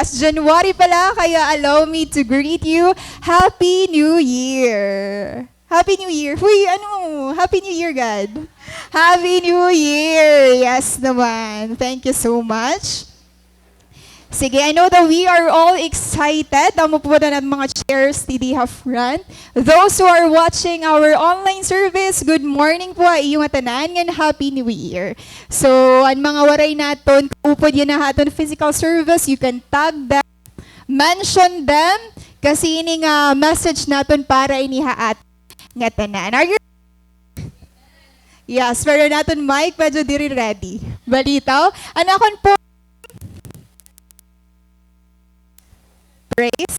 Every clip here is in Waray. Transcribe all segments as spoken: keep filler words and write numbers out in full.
As January pala, kaya allow me to greet you. Happy New Year! Happy New Year! Huy, ano? Happy New Year, God! Happy New Year! Yes naman. Thank you so much. Sige, I know that we are all excited. Amo po na an mga chairs didi ha front. Those who are watching our online service, good morning po ha iyo ngatanan ngan Happy New Year. So, an mga waray naton kaupod yana ha aton physical service, you can tag them, mention them, kasi ini nga message naton para ini ha aton ngatanan. Are you Yes, pero an aton mic, medyo diri ready. Balitaw? An akon po. Praise.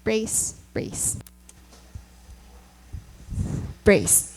Praise, praise. Praise.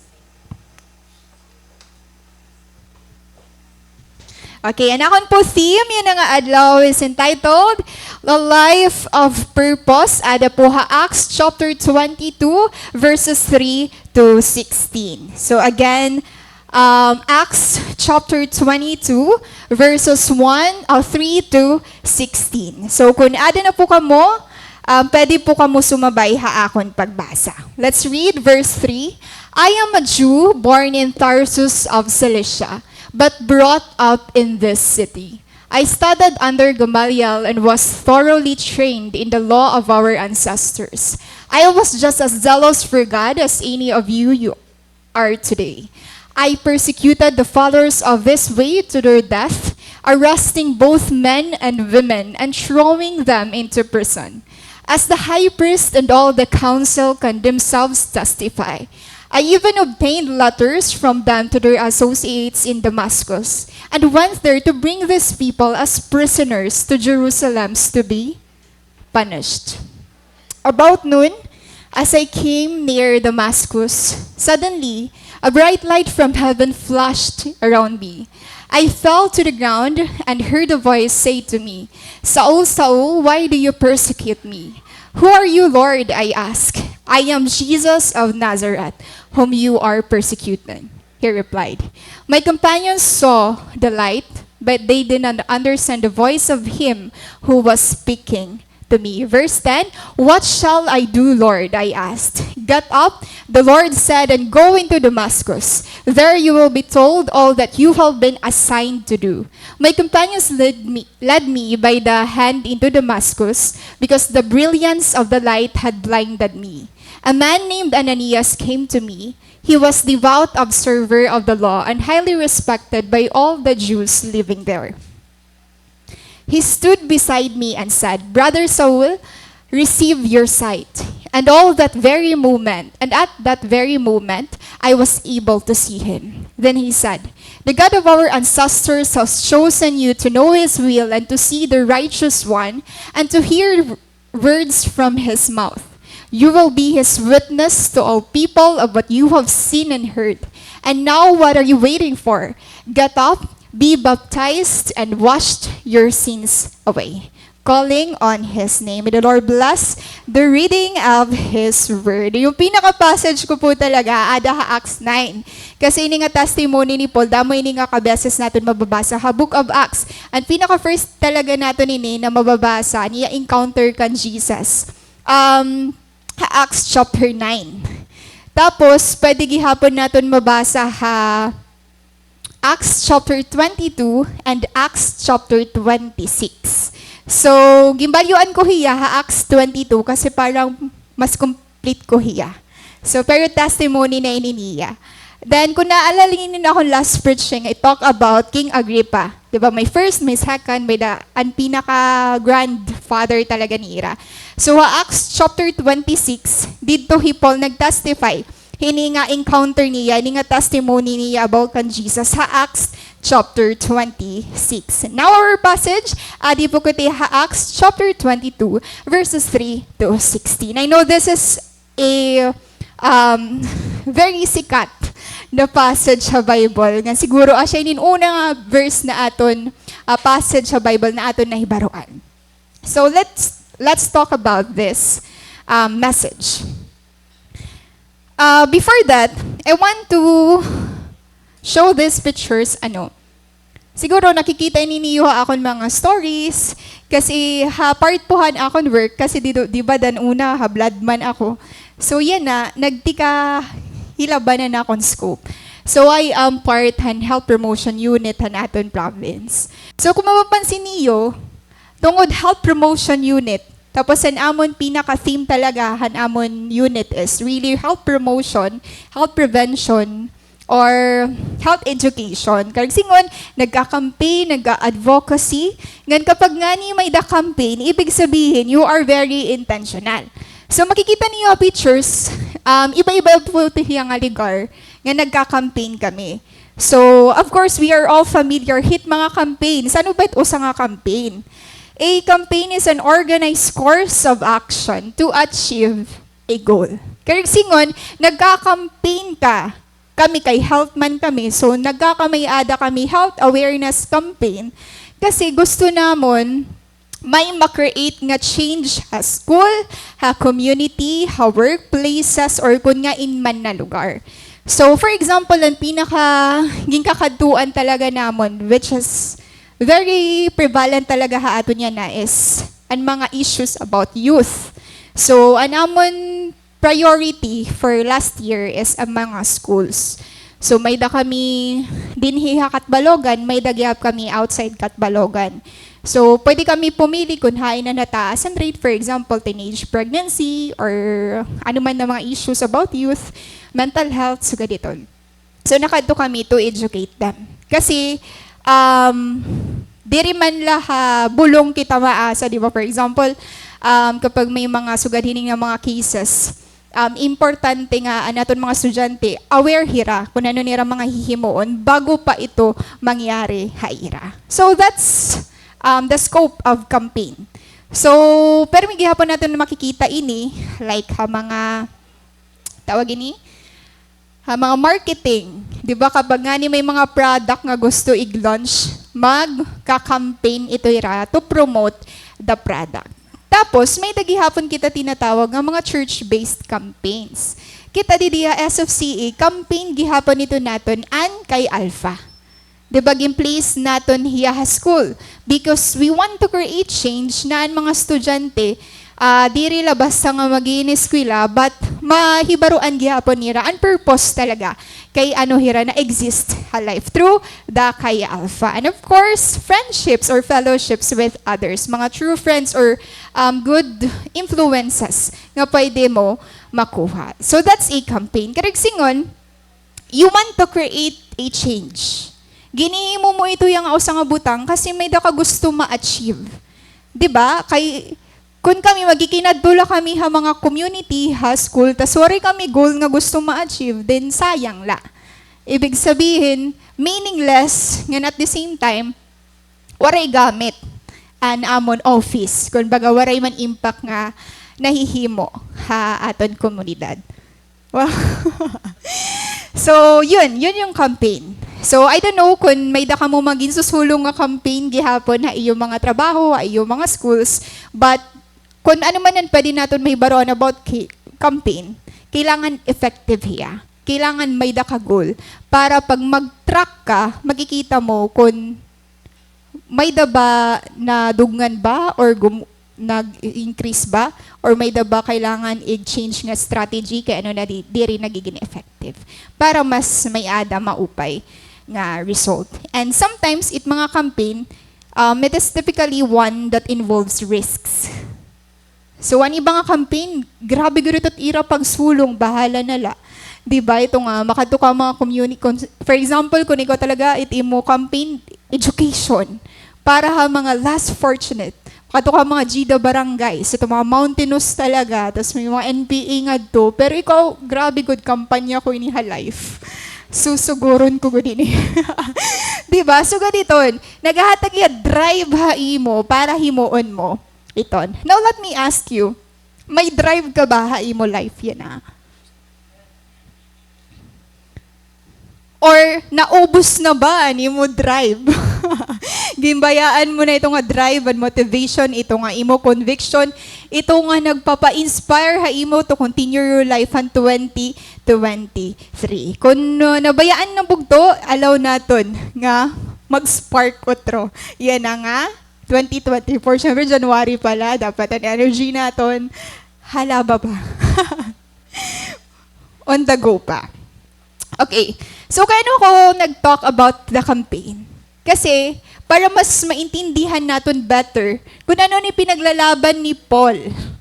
Okay, an akon po theme yana nga adlaw is entitled A Life of Purpose. Ada po ha Acts chapter twenty-two, verses three to sixteen. So again, um, Acts chapter twenty-two, verses one, uh, three to sixteen. So kun ada na po kamo, um, pwede po kamo sumabay ha akon pagbasa. Let's read verse three. I am a Jew born in Tarsus of Cilicia, but brought up in this city. I studied under Gamaliel and was thoroughly trained in the law of our ancestors. I was just as zealous for God as any of you, you are today. I persecuted the followers of this way to their death, arresting both men and women and throwing them into prison. As the high priest and all the council can themselves testify, I even obtained letters from them to their associates in Damascus, and went there to bring these people as prisoners to Jerusalem to be punished. About noon, as I came near Damascus, suddenly a bright light from heaven flashed around me. I fell to the ground and heard a voice say to me, "Saul, Saul, why do you persecute me?" "Who are you, Lord?" I asked. "I am Jesus of Nazareth, whom you are persecuting," he replied. My companions saw the light, but they did not understand the voice of him who was speaking to me. Verse ten, "What shall I do, Lord?" I asked. "Get up," the Lord said, "and go into Damascus. There you will be told all that you have been assigned to do." My companions led me, led me by the hand into Damascus, because the brilliance of the light had blinded me. A man named Ananias came to me. He was devout observer of the law and highly respected by all the Jews living there. He stood beside me and said, "Brother Saul, receive your sight." And all that very moment, and at that very moment, I was able to see him. Then he said, "The God of our ancestors has chosen you to know his will and to see the righteous one and to hear words from his mouth. You will be his witness to all people of what you have seen and heard. And now, what are you waiting for? Get up, be baptized, and wash your sins away, calling on his name." May the Lord bless the reading of his word. Yung pinaka-passage ko po talaga, ada ha Acts nine. Kasi ini nga testimony ni Paul, damo ini nga kabeses naton mababasa ha Book of Acts. An pinaka-first talaga naton ini na mababasa, an iya encounter kan Jesus. Um, ha Acts chapter nine. Tapos, pwede gihapon naton mabasa ha Acts chapter twenty-two and Acts chapter twenty-six. So, ginbalyuan ko hiya ha Acts twenty-two kasi parang mas complete ko hiya. So, pero testimony na ini niya. Then, kung naalala niyo na akong last preaching, I talk about King Agrippa. Di ba, may first, may second, may the, an pinaka-grandfather talaga nira. So, ha Acts chapter twenty-six, didto hi Paul nag-testify. Hini nga encounter niya, hini nga testimony niya about kan Jesus ha Acts chapter twenty-six. Now our passage, adi po kita ha Acts chapter twenty-two, verses three to sixteen. I know this is a, um, very sikat na passage ha Bible. Nga siguro, ah, siya ini an una nga verse na aton, ah, passage ha Bible na aton nahibaroan. So let's, let's talk about this, um, message. Uh, before that, I want to show these pictures, ano. Siguro nakikita ini niyo ha akon mga stories, kasi ha part po han akon work, kasi di, di ba dan una ha blood man ako. So yana, nagtika hilabanan akon scope. So I am part han health promotion unit han aton province. So kung mapapansin niyo, tungod health promotion unit, tapos an amon pinaka-theme talaga han amon unit is really health promotion, health prevention, or health education. Karuyag sidngon, nagka-campaign, nagka-advocacy. Ngan kapag ngani may-ada campaign, ibig sabihin, you are very intentional. So makikita niyo ha pictures, um, iba-iba po ito hiya nga lugar nga nagka-campaign kami. So, of course, we are all familiar hit mga campaign. San-o ba it usa nga campaign? A campaign is an organized course of action to achieve a goal. Karuyag sidngon, nagka-campaign ka. Kami kay health man kami, so nagkakamay-ada kami health awareness campaign. Kasi gusto namon may ma-create nga change ha school, ha community, ha workplaces, or kun ngain man na lugar. So, for example, an pinaka ginkakadtuan talaga namon, which is very prevalent talaga ha aton yana, is an mga issues about youth. So, an amon priority for last year is an mga schools. So, may-ada kami dinhi ha Catbalogan, may-ada gihap kami outside Catbalogan. So, pwede kami pumili kun hain an nataas an rate, for example, teenage pregnancy or ano man na mga issues about youth, mental health, sugad hiton. So, nakadto kami to educate them. Kasi, um, diri man la ha bulong kita maasa, di ba? For example, um, kapag may mga sugad hini nga mga cases, um, importante nga an aton mga estudyante, aware hira kun ano nira mga hihimuon bago pa ito mangyari ha ira. So, that's, um, the scope of campaign. So, permi gihapon naton makikita ini, like, ha mga, tawag ini, ha mga marketing, di ba, kapag ngani may mga product nga gusto ig-launch, magka-campaign ito ira to promote the product. Tapos, may-ada gihapon kita tinatawag nga mga church-based campaigns. Kita didi ha S F C A, campaign gihapon ito naton an Chi Alpha. Di ba, gin-place naton hiya ha school? Because we want to create change na an mga estudyante, ah, diri la basta nga mag-iineskwela, but mahibaroan gihapon nira an purpose talaga kay ano hira na-exist ha life through the Chi Alpha. And of course, friendships or fellowships with others. Mga true friends or, um, good influences nga pwede mo makuha. So that's a campaign. Karuyag sidngon, you want to create a change. Ginhihimo mo ito yana nga usa nga butang kasi may-ada ka gusto ma-achieve. Di ba? Kay, kun kami, magkikinadto la kami ha mga community, ha school, tas waray kami goal nga gusto ma-achieve, then sayang la. Ibig sabihin, meaningless, ngan at the same time, waray gamit an amon office. Kumbaga, waray man impact nga nahihimo ha aton komunidad. Wow. So, yun, yun yung campaign. So, I don't know kun may-ada kamo mga ginsusulong nga campaign gihapon ha iyo mga trabaho, ha iyo mga schools, but kun ano man an pwede naton mahibaroan about ki-, campaign, kailangan effective hiya. Kailangan may-ada ka goal para pag mag-track ka, makikita mo kun may-ada ba nadugngan ba or gum-, nag-increase ba? Or may-ada ba kailangan i-change nga strategy kay ano na di-, diri nagigin effective para mas may-ada maupay nga result. And sometimes, it mga campaign, um, it is typically one that involves risks. So, an iba nga campaign, grabe gud it ira pagsulong, bahala na la. Di ba? Ito nga, makadto ka mga community, kun-, for example, kun ikaw talaga, it imo campaign, education. Para ha mga less fortunate. Makadto ka mga G D A barangay. So, ito mga mountainous talaga. Tas may mga N P A ngadto. Pero ikaw, grabe gud, kampanya ko ini ha life. Susuguron ko gud ini. Di ba? So, ganiton, naghahatag hiya drive ha imo para himuon mo iton. Now, let me ask you, may drive ka ba ha imo life yana? Or naubos na ba an imo drive? Ginbayaan mo na ito nga drive, an motivation, ito nga imo conviction, Ito nga nagpapa-inspire ha imo to continue your life han twenty twenty-three. Kun, uh, nabayaan na bugto, allow naton nga mag-spark utro. Yana nga twenty twenty-four. Siyempre, January pa la, dapat an energy naton halaba pa. On the go pa. Okay. So, kay ano ako nag-talk about the campaign? Kasi, para mas maintindihan naton better kun ano an pinaglalaban ni Paul,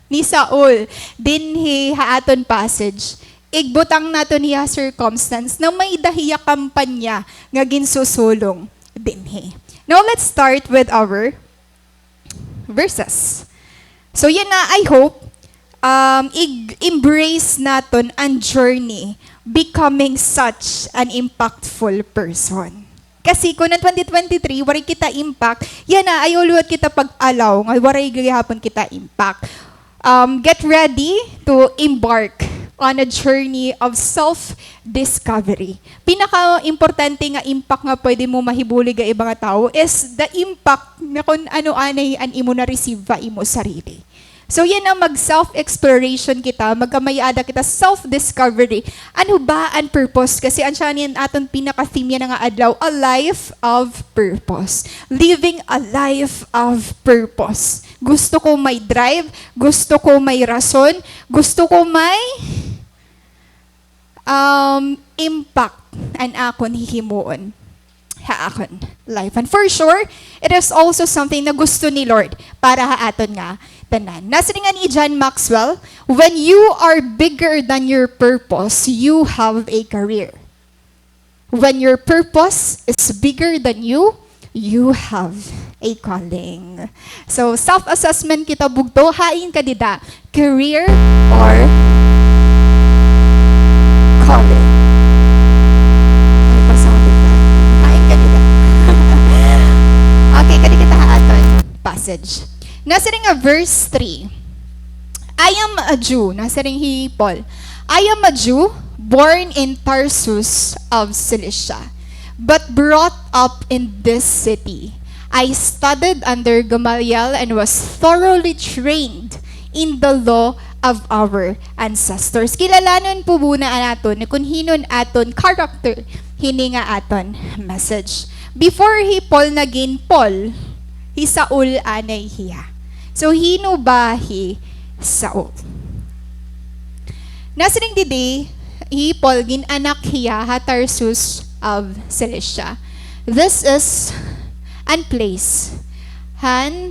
ni Saul, dinhi ha aton passage, igbutang naton hiya circumstance na may-ada hiya kampanya nga ginsusulong dinhi. Now, let's start with our verses. So, yana, I hope, um, i-embrace naton an journey becoming such an impactful person. Kasi kun an twenty twenty-three, waray kita impact, yana, ayaw liwat kita pag-allow nga waray gihapon kita impact. Um, get ready to embark on a journey of self-discovery. Pinaka-importante nga impact nga pwede mo mahibulig ha iba nga tawo is the impact na kun ano anay an imo na-receive ha imo sarili. So, yana, mag-self-exploration kita, magkamay-ada kita, self-discovery. Ano ba an purpose? Kasi an siya niyan aton pinaka-theme yana nga adlaw, a life of purpose. Living a life of purpose. Gusto ko may drive, gusto ko may rason, gusto ko may um, impact an akon hihimuon ha akon life. And for sure, it is also something na gusto ni Lord para ha aton nga tanan. Nasiring ngani hi John Maxwell, "When you are bigger than your purpose, you have a career. When your purpose is bigger than you, you have a calling." So, self-assessment kita bugto, hain ka dida, career or calling? Ay, pasawag ka. Hain ka dida. Okay, kadi kita ha aton passage. Nasiring nga verse three. "I am a Jew," nasiring hi Paul, "I am a Jew, born in Tarsus of Cilicia, but brought up in this city. I studied under Gamaliel and was thoroughly trained in the law of our ancestors." Kilalanon po muna naton kun hin-o an aton character hini nga aton message. Before hi Paul nagin Paul, hi Saul anay hiya. So, hin-o ba hi Saul? Nasiring didi, hi Paul, gin-anak hiya ha Tarsus of Cilicia. This is an place han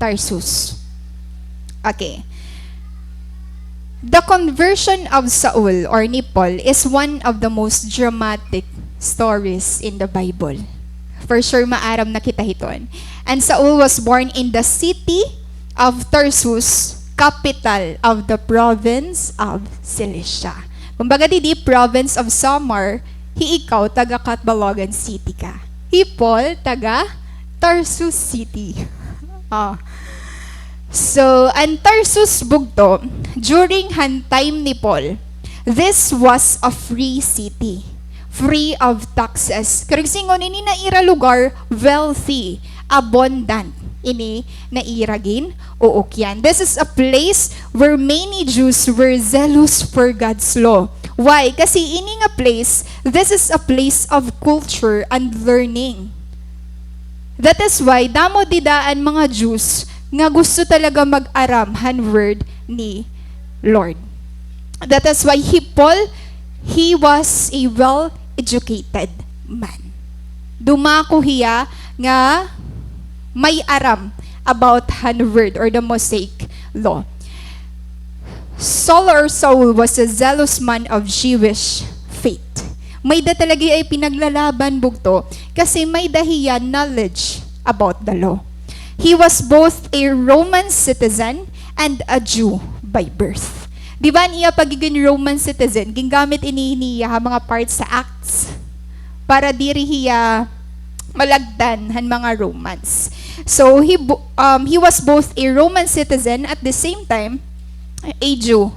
Tarsus. Okay. The conversion of Saul or ni Paul is one of the most dramatic stories in the Bible. For sure, maaram na kita hiton. And Saul was born in the city of Tarsus, capital of the province of Cilicia. Kumbaga, didi province of Samar, hi ikaw, taga Catbalogan City ka. Hi Paul, taga Tarsus City. Ah. So, an Tarsus bugto, during han time ni Paul, this was a free city, free of taxes. Karuyag sidngon, ini nga ira lugar, wealthy, abundant. Ini nga ira gin-uukyan. This is a place where many Jews were zealous for God's law. Why? Kasi ini nga place, this is a place of culture and learning. That is why, damo dida an mga Jews nga gusto talaga mag-aram han word ni Lord. That is why hi Paul, he was a well-educated man. Dumako hiya nga may aram about han word or the Mosaic law. Saul or Saul was a zealous man of Jewish faith. May-ada talaga hiya pinaglalaban bugto kasi may-ada hiya knowledge about the law. He was both a Roman citizen and a Jew by birth. Di ba an iya pagigin Roman citizen, gingamit ini niya ha mga parts sa Acts para diri hiya malagdan han mga Romans. So, he bo-, um, he was both a Roman citizen at the same time a Jew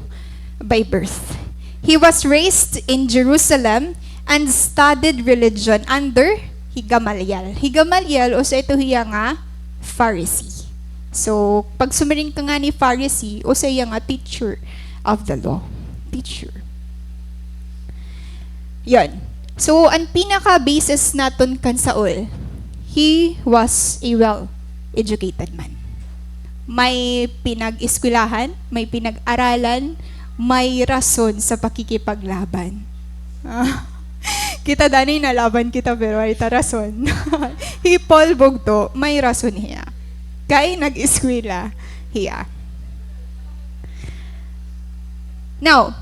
by birth. He was raised in Jerusalem and studied religion under hi Gamaliel. Hi Gamaliel, usa ito hiya nga Pharisee. So, pag sumiring ka ngani Pharisee, usa hiya nga teacher of the law. Teacher. Yun. So, an pinaka-basis naton kan Saul, he was a well-educated man. May pinag-eskwelahan, may pinag-aralan, may rason sa pakikipaglaban. Ah, kita danay nalaban kita, pero waray ta rason. Hi Paul bugto, may rason hiya. Kay nag-eskwela hiya. Now,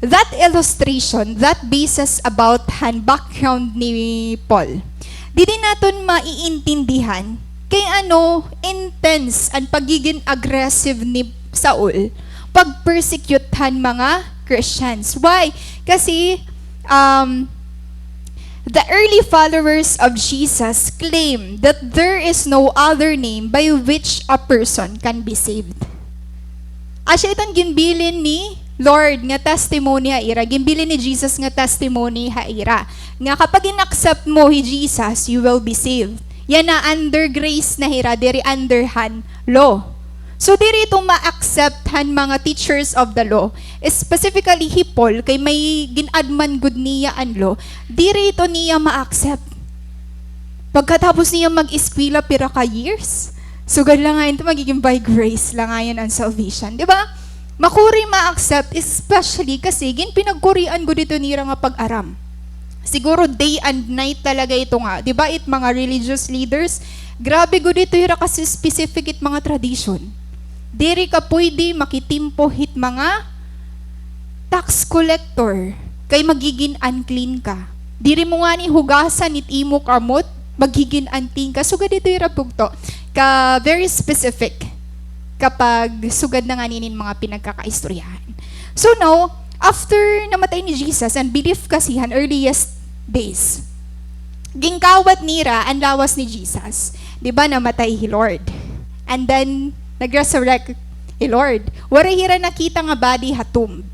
that illustration, that basis about han background ni Paul, didi naton maiintindihan kay ano intense an pagigin aggressive ni Saul pag-persecute han mga Christians. Why? Kasi, um, the early followers of Jesus claim that there is no other name by which a person can be saved. Asya iton ginbilin ni Lord nga testimony ha ira, ginbilin ni Jesus nga testimony ha ira, nga kapag in-accept mo hi Jesus, you will be saved. Yana under grace na hira, diri under han law. So, diri ito ma-accept han mga teachers of the law, specifically hi Paul, kay may gin-add man gud niya an law, diri ito niya ma-accept. Pagkatapos niya mag-eskwela pira ka years, sugad la ngayon ito, magigin by grace la ngayon an salvation. Di ba? Makuri ma-accept, especially kasi ginpinagkurian gud ito nira nga pag-aram. Siguro day and night talaga ito nga. Di ba, it mga religious leaders, grabe gud ito hira kasi specific it mga tradition. Diri ka pwede makitimpo hit mga tax collector, kay magigin unclean ka. Diri mo ngani hugasan it imo kamot, magigin unclean ka. Sugad ito hira bugto, ka very specific kapag sugad na ngani nin mga pinagkakaistoryahan. So now, after namatay ni Jesus, an belief kasi han earliest days, ginkawat nira an lawas ni Jesus. Di ba, namatay hi Lord? And then, nag-resurrect hi Lord. Waray hira nakita nga body ha tomb.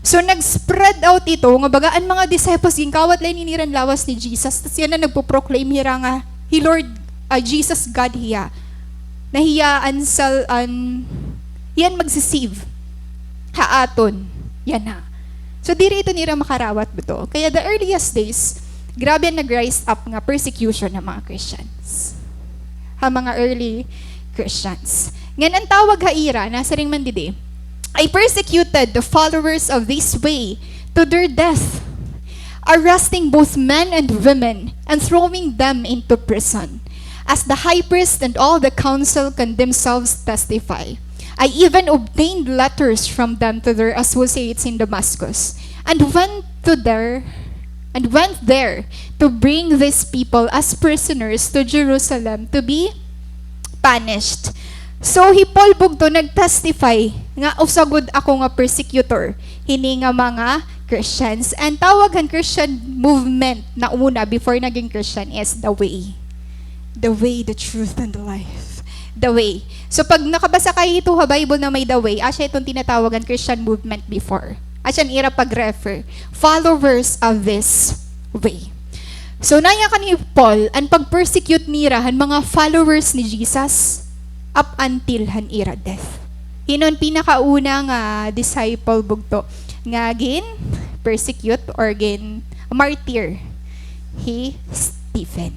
So, nag-spread out ito, nga baga an mga disciples, ginkawat la ini nira an lawas ni Jesus, tas yana nagpo-proclaim hira nga hi Lord, ah, Jesus God hiya. Na hiya an sal-, an, hiya an magsi-save ha aton. Yana. So, diri ito nira makarawat bugto. Kaya the earliest days, grabe an nag-rise up nga persecution ha mga Christians. Ha mga early Christians. Ngan an tawag ha ira, nasiring man didi, "I persecuted the followers of this way to their death, arresting both men and women and throwing them into prison, as the high priest and all the council can themselves testify. I even obtained letters from them to their associates in Damascus, and went to their, and went there to bring these people as prisoners to Jerusalem to be punished." So, hi Paul bugto nag-testify nga usa gud ako nga persecutor hini nga mga Christians. An tawag han Christian movement na una before naging Christian is the Way. The Way, the Truth, and the Life. The Way. So, pag nakabasa ka hito ha Bible na may the Way, asya iton tinatawag an Christian movement before. Asya an ira pag-refer. Followers of this Way. So, nayakan ni Paul an pag-persecute nira han mga followers ni Jesus up until han ira death. Hin-o an pinakauna nga disciple bugto nga gin-persecute or gin-martyr? Hi Stephen.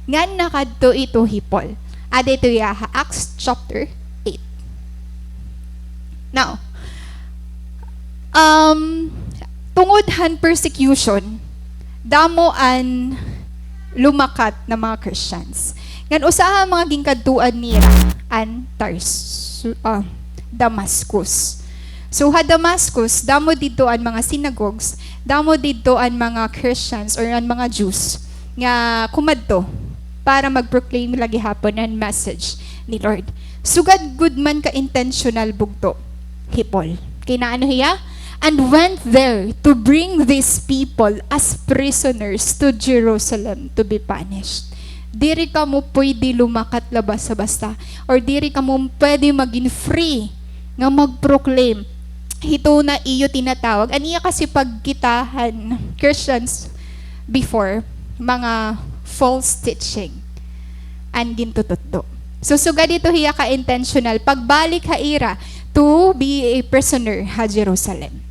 Ngan nakadto ito hi Paul. Ada ito hiya ha Acts chapter eight. Now, um, tungod han persecution, damo an lumakat na mga Christians. Ngan usa ha mga ginkadtuan nira an Tarsu-, ah, Damascus. So, ha Damascus, damo didto an mga synagogues, damo didto an mga Christians or an mga Jews nga kumadto para mag-proclaim la gihapon an message ni Lord. Sugad gud man ka intentional bugto hi Paul. Kay naano hiya? "And went there to bring these people as prisoners to Jerusalem to be punished." Diri kamo pwede lumakat la basta-basta, or diri kamo pwede magin free nga mag-proclaim hito na iyo tinatawag. An iya kasi pagkita han Christians before, mga false teaching an gintututdo. So, sugad ito hiya ka-intentional pagbalik ha ira to be a prisoner ha Jerusalem.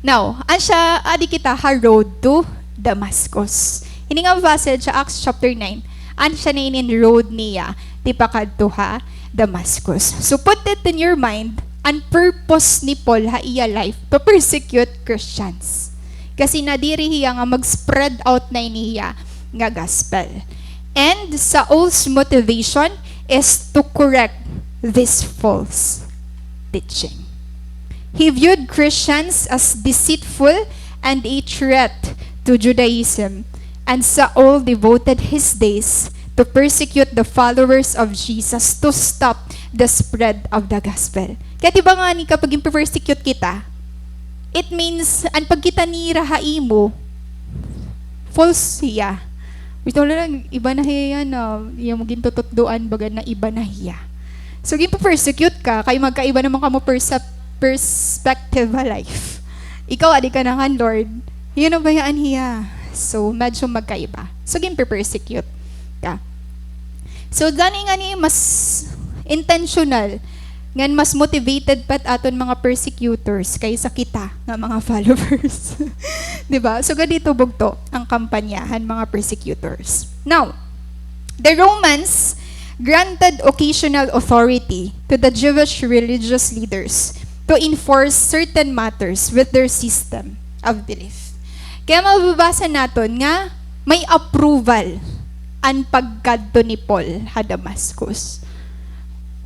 Now, asya, adi kita ha road to Damascus. Ini nga passage sa Acts chapter nine, asya na inin road niya tipakadto ha Damascus. So, put it in your mind, an purpose ni Paul ha iya life, to persecute Christians. Kasi nadiri hiya nga mag-spread out na ini hiya nga gospel. And Saul's motivation is to correct this false teaching. He viewed Christians as deceitful and a threat to Judaism, and Saul devoted his days to persecute the followers of Jesus to stop the spread of the gospel. Kaya di ba nga ni kapag ginpe-persecute kita, it means, an pagkita nira ha imo, false hiya. Gusto na lang, iba na hiya yan, ah, iya mo gintututdoan, baga na iba na hiya. So, ginpe-persecute ka, kay magkaiba naman kamo perse-, perspective ha life. Ikaw, adi ka na kan Lord. Hiya nabayaan hiya. So, medyo magkaiba. So, ginpe-persecute ka. So, gani nga ni mas intentional, ngan mas motivated pa it aton mga persecutors kaysa kita nga mga followers. Di ba? So, ganito bugto ang kampanya han mga persecutors. Now, the Romans granted occasional authority to the Jewish religious leaders to enforce certain matters with their system of belief. Kaya mababasa naton nga may approval an pagkadto ni Paul ha Damascus.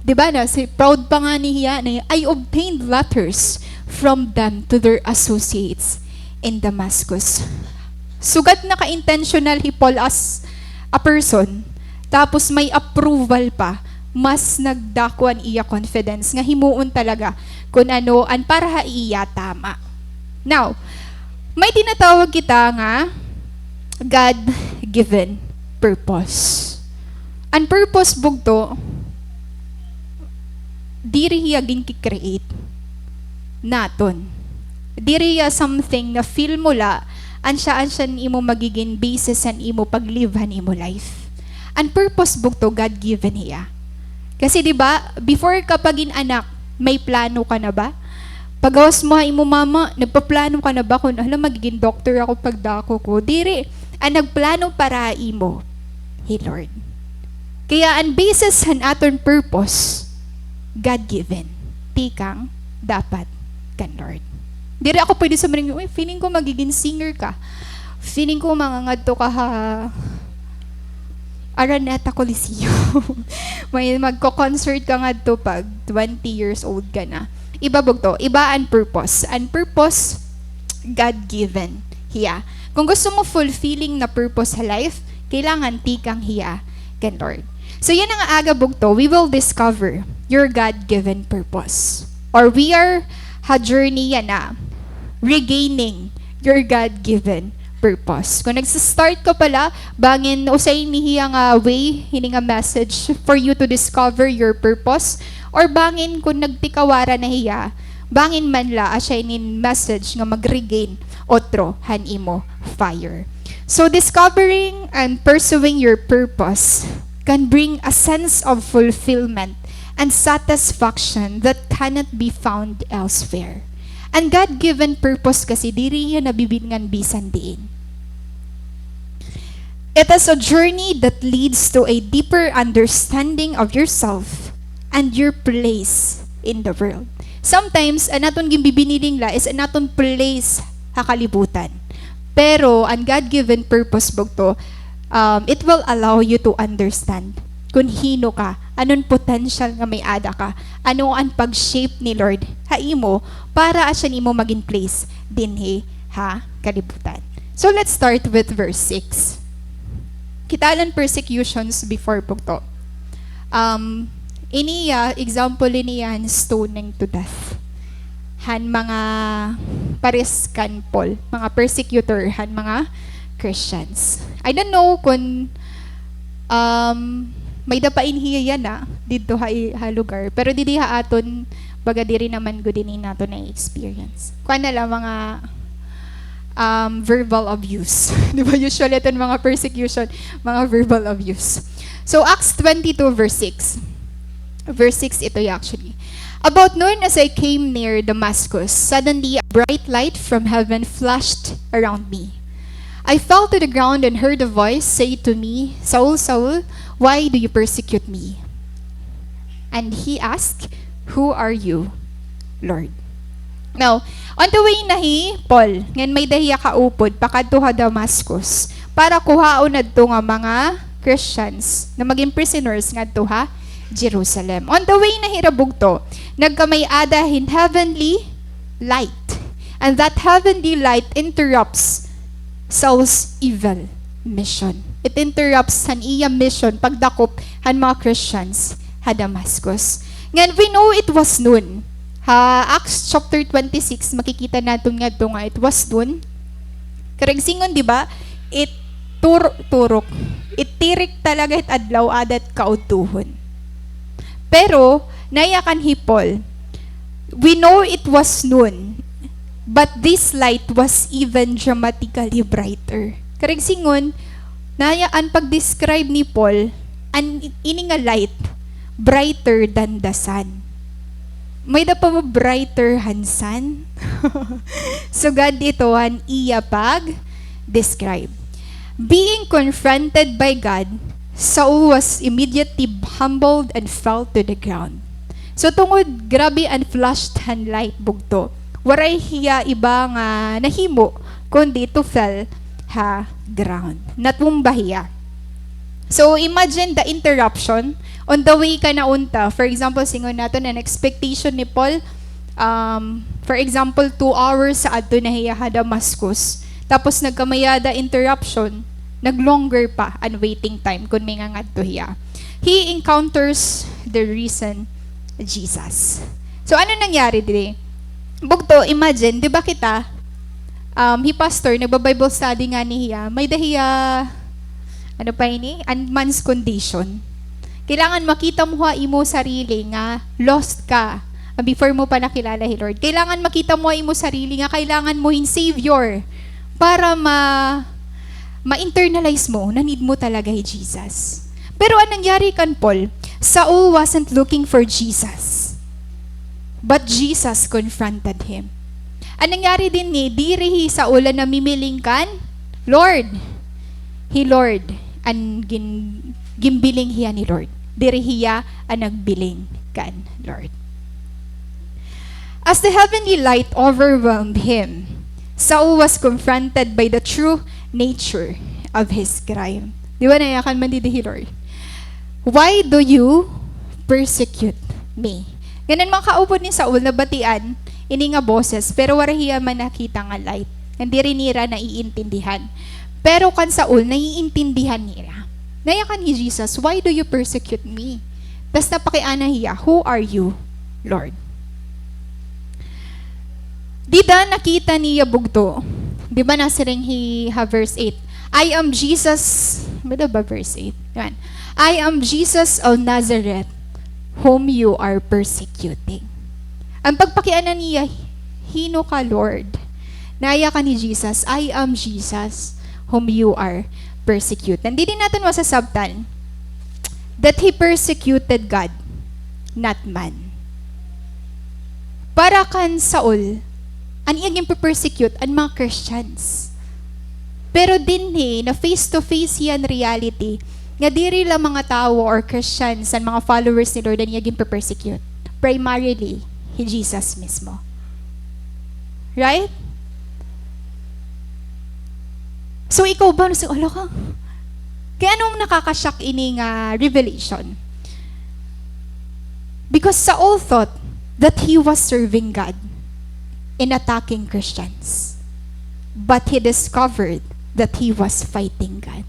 Di ba na, si, proud pa nga ni hiya na, "I obtained letters from them to their associates in Damascus." Sugad na ka-intentional hi Paul as a person, tapos may approval pa, mas nagdako an iya confidence nga himuon talaga kun ano an para ha iya tama. Now, may tinatawag kita nga God-given purpose. An purpose bugto, diri hiya ginki-create naton. Diri hiya something na feel mo la, an siya, an siya an imo magigin basis han imo pag-live han imo life. An purpose bugto, God-given hiya. Kasi, di ba, before ka pa gin-anak, may plano ka na ba? Paggawas mo ha imo mama, nagpaplano ka na ba kun, "Hala, magigin doktor ako pagdako ko"? Diri, an nagplano para ha imo, hi Lord. Kaya an basis han aton purpose, God-given. Tikang dapat kan Lord. Diri ako pwede sa maring, "Uy, feeling ko magigin singer ka. Feeling ko mangangadto ka ha Araneta Coliseum." May magko-concert ka ngadto pag twenty years old ka na. Iba bugto, iba an purpose. An purpose, God-given hiya. Kung gusto mo fulfilling na purpose ha life, kailangan tikang hiya kan Lord. So, yana nga aga bugto, we will discover your God-given purpose. Or we are ha journey yana, regaining your God-given purpose. Kung nagsa-start ka pa la, bangin usahay ini hiya nga way, hini nga message for you to discover your purpose, or bangin kung nagtikawara na hiya, bangin man la asya inin message nga mag-regain utro han imo fire. So, discovering and pursuing your purpose can bring a sense of fulfillment and satisfaction that cannot be found elsewhere. An God-given purpose kasi diri hiya nabibitngan bisan diin. It is a journey that leads to a deeper understanding of yourself and your place in the world. Sometimes, an aton ginbibiniling la is an aton place ha kalibutan. Pero an God-given purpose bugto, um, it will allow you to understand kun hin-o ka, ano an potential nga may-ada ka, ano an pag-shape ni Lord ha imo para asya an imo magin place dinhi ha kalibutan. So let's start with verse six. Kita la an persecutions before bugto. Um, ini hiya, example ini hiya han stoning to death han mga pares kan Paul, mga persecutor han mga Christians. I don't know kun, um, may-ada pa ini hiya yana didto ha, ha lugar, pero didi ha aton, baga diri naman gud ini naton na-experience. Kuan na la, mga, um, verbal abuse. Di ba, usually aton mga persecution, mga verbal abuse. So, Acts twenty-two, verse six. Verse six ito, actually. About noon, as I came near Damascus, suddenly a bright light from heaven flashed around me. I fell to the ground and heard a voice say to me, "Saul, Saul, why do you persecute me?" And he asked, "Who are you, Lord?" Now, on the way na hi Paul, ngan may-ada hiya kaupod pakadto ha Damascus, para kuhaon adto nga mga Christians na maging prisoners ngadto ha Jerusalem. On the way na hira bugto, nagkamay-ada hin heavenly light. And that heavenly light interrupts Saul's evil mission. It interrupts han iya mission, pagdakop han mga Christians ha Damascus. Ngan, we know it was noon. Ha Acts chapter twenty-six, makikita naton ngadto nga it was noon. Karuyag sidngon, di ba? It tur-, turok. It tirik talaga it adlaw, ada it kaudtohon. Pero, nayakan hi Paul, we know it was noon, but this light was even dramatically brighter. Karuyag sidngon, naya-, an pag-describe ni Paul, an ini nga light, brighter than the sun. May-ada pa ba brighter han sun? Sugad ito an iya pag-describe. Being confronted by God, Saul was immediately humbled and fell to the ground. So, tungod grabe an flashed han light bugto, waray hiya iba nga nahimo, kundi to fell ha ground. Natumba hiya. So, imagine the interruption on the way ka na unta. For example, sidngon naton an expectation ni Paul, um, for example, two hours sa adto na hiya ha Damascus. Tapos nagkamay-ada interruption, nag-longer pa an waiting time kon mangangadto hiya. He encounters the risen Jesus. So, ano nangyari diri? Bugto, imagine, di ba kita, um, hi pastor, nagba-Bible study ngani hiya, may-ada hiya, ano pa ini? An man's condition. Kailangan makita mo ha imo sarili nga lost ka. Ah, before mo pa nakilala hi Lord. Kailangan makita mo ha imo sarili nga kailangan mo hin Savior para ma-, ma-internalize mo na need mo talaga hi Jesus. Pero an nangyari kan Paul, Saul wasn't looking for Jesus. But Jesus confronted him. An nangyari dinhi, diri hi Saul an namimiling kan Lord. Hi Lord an gin-, ginbiling hiya ni Lord. Diri hiya an nagbiling kan Lord. As the heavenly light overwhelmed him, Saul was confronted by the true nature of his crime. Di ba nayakan man didi hi Lord? "Why do you persecute me?" Ngan an mga kaupod ni Saul nabatian ini nga boses, pero waray hiya man nakita nga light. Ngan diri nira naiintindihan. Pero kan Saul, naiintindihan nira. Nayakan hi Jesus, "Why do you persecute me?" Tas napakiana hiya, "Who are you, Lord?" Dida nakita niya bugto. Di ba nasiring hi ha verse eight, "I am Jesus." May-ada ba verse eight? Yan. "I am Jesus of Nazareth, whom you are persecuting." An pagpakiana niya, "Hin-o ka, Lord?" Nayakan hi Jesus, "I am Jesus, whom you are persecuting." Didi naton masasabtan that he persecuted God, not man. Para kan Saul, an iya ginpe-persecute an mga Christians. Pero dinhi, na face to face hiya han reality, nga diri la mga tawo or Christians, an mga followers ni Lord an iya ginpe-persecute. Primarily, hi Jesus mismo. Right? So, ikaw ba, nasa, ala ka? Kay ano nakaka-shock ini nga revelation? Because Saul thought that he was serving God in attacking Christians. But he discovered that he was fighting God.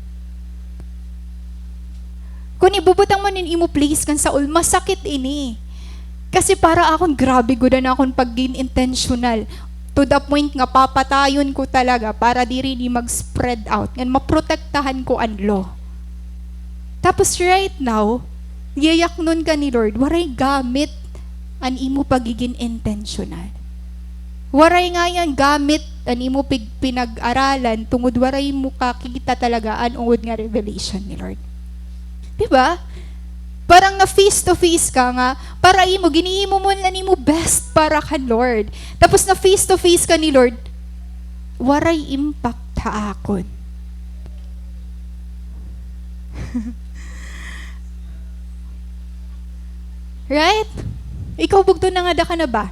Kon ibubutang mo hin imo place kan Saul, masakit ini. Kasi para akon, grabe gud an akon pagigin intentional. To the point nga papatayon ko talaga para diri ini mag-spread out. Ngan maprotektahan ko an law. Tapos right now, yayaknon ka ni Lord, waray gamit an imo pagigin intentional. Waray ngay-an gamit an imo pig-, pinag-aralan tungod waray mo kakita talaga an ungod nga revelation ni Lord. Di ba? Parang na face to face ka nga, para imo, ginhimo mo an imo best para kan Lord. Tapos na face to face ka ni Lord, waray impact ha akon. Right? Ikaw, bugto, nangada ka na ba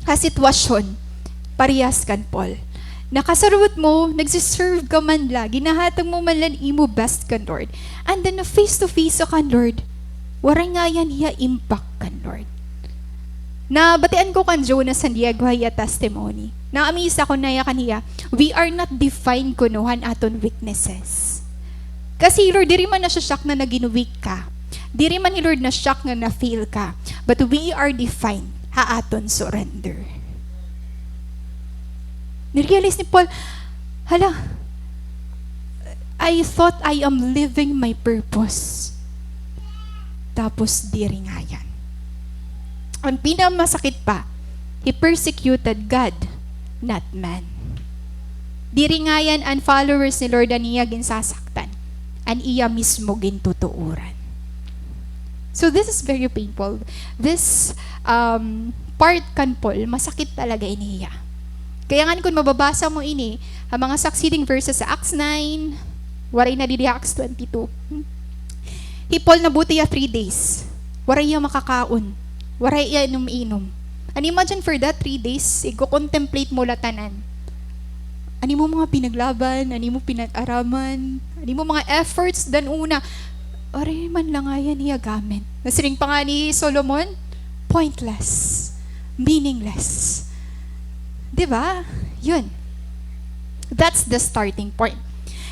ha sitwasyon parehas kan Paul? Nakasarot mo, nagsiserve ka man la, ginahatag mo man la an imo best kan Lord. And then, na face to face ka kan Lord, waray ngay-an hiya impact kan Lord. Nabatian ko kan Jonas han iya gwa hiya testimony. Na-amaze ako, naya kan hiya, we are not defined kuno han aton weaknesses. Kasi, Lord, diri man na siya shock na nagin weak ka. Diri man hi Lord na-shock nga na-fail ka. But we are defined ha aton surrender. Ni-realize ni Paul, "Hala, I thought I am living my purpose. Tapos diri ngay-an." An pinakamasakit pa, he persecuted God, not man. Diri ngay-an an followers ni Lord an iya ginsasaktan, an iya mismo gintutuoran. So this is very painful. This, um, part kan Paul, masakit talaga ini hiya. Kaya ngan kon mababasa mo ini, an mga succeeding verses sa Acts nine, waray na didi Acts twenty-two. Hi Paul, nabuti hiya three days. Waray hiya makakaon. Waray hiya inom-inom. And imagine, for that three days, igko-contemplate mo la tanan. An imo mga pinaglaban, an imo pinag-araman, an imo mga efforts dan una, waray man la ngay-an hiya gamit. Nasiring pa nga ni Solomon, pointless, meaningless. Di ba? Yun. That's the starting point.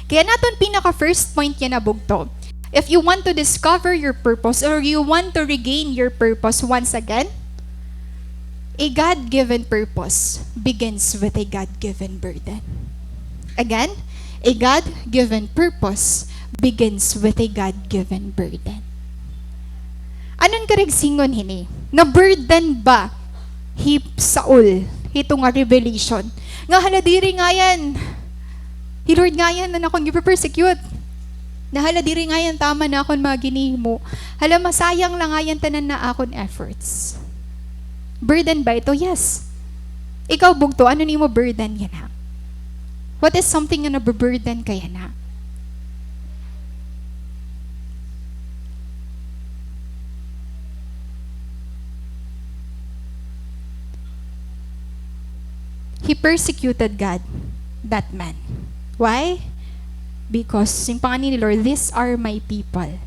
Kaya an aton pinaka first point yana, bugto. If you want to discover your purpose or you want to regain your purpose once again, a God-given purpose begins with a God-given burden. Again, a God-given purpose begins with a God-given burden. Ano an karuyag sidngon hini? Na-burden ba hi Saul hito nga revelation nga, hala, diri ngay-an hi Lord ngay-an an akon gipe-persecute. Na, hala, diri ngay-an tama an akon mga ginhimo. Hala, masayang la ngay-an tanan nga akon efforts. Burden ba ito? Yes. Ikaw, bugto, ano an imo burden yana? What is something nga nabu-burden ka yana? He persecuted God, that man. Why? Because, siring pa ngani ni Lord, "These are my people.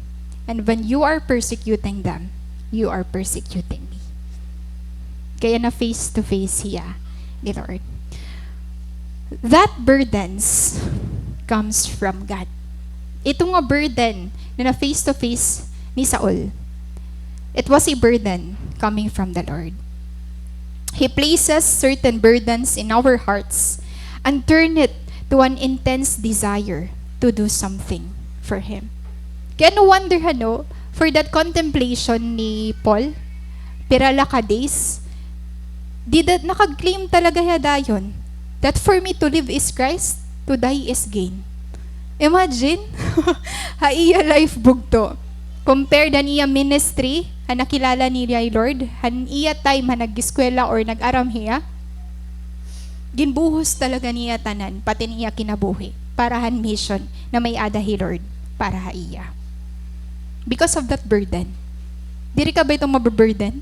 And when you are persecuting them, you are persecuting me." Kaya na face to face hiya ni Lord. That burdens comes from God. Ito nga burden na na face to face ni Saul, it was a burden coming from the Lord. He places certain burdens in our hearts and turn it to an intense desire to do something for Him. Kaya no wonder, ano, for that contemplation ni Paul, pira la ka days, dida, nakag-claim talaga hiya dayon that, "For me to live is Christ, to die is gain." Imagine, ha iya life, bugto. Compared han iya ministry, han nakilala niya hi Lord, han iya time, han nag-eskwela or nag-aram hiya, ginbuhos talaga niya tanan, pati an iya kinabuhi, para han mission na may-ada hi Lord para ha iya. Because of that burden. Diri ka ba ito mabu-burden?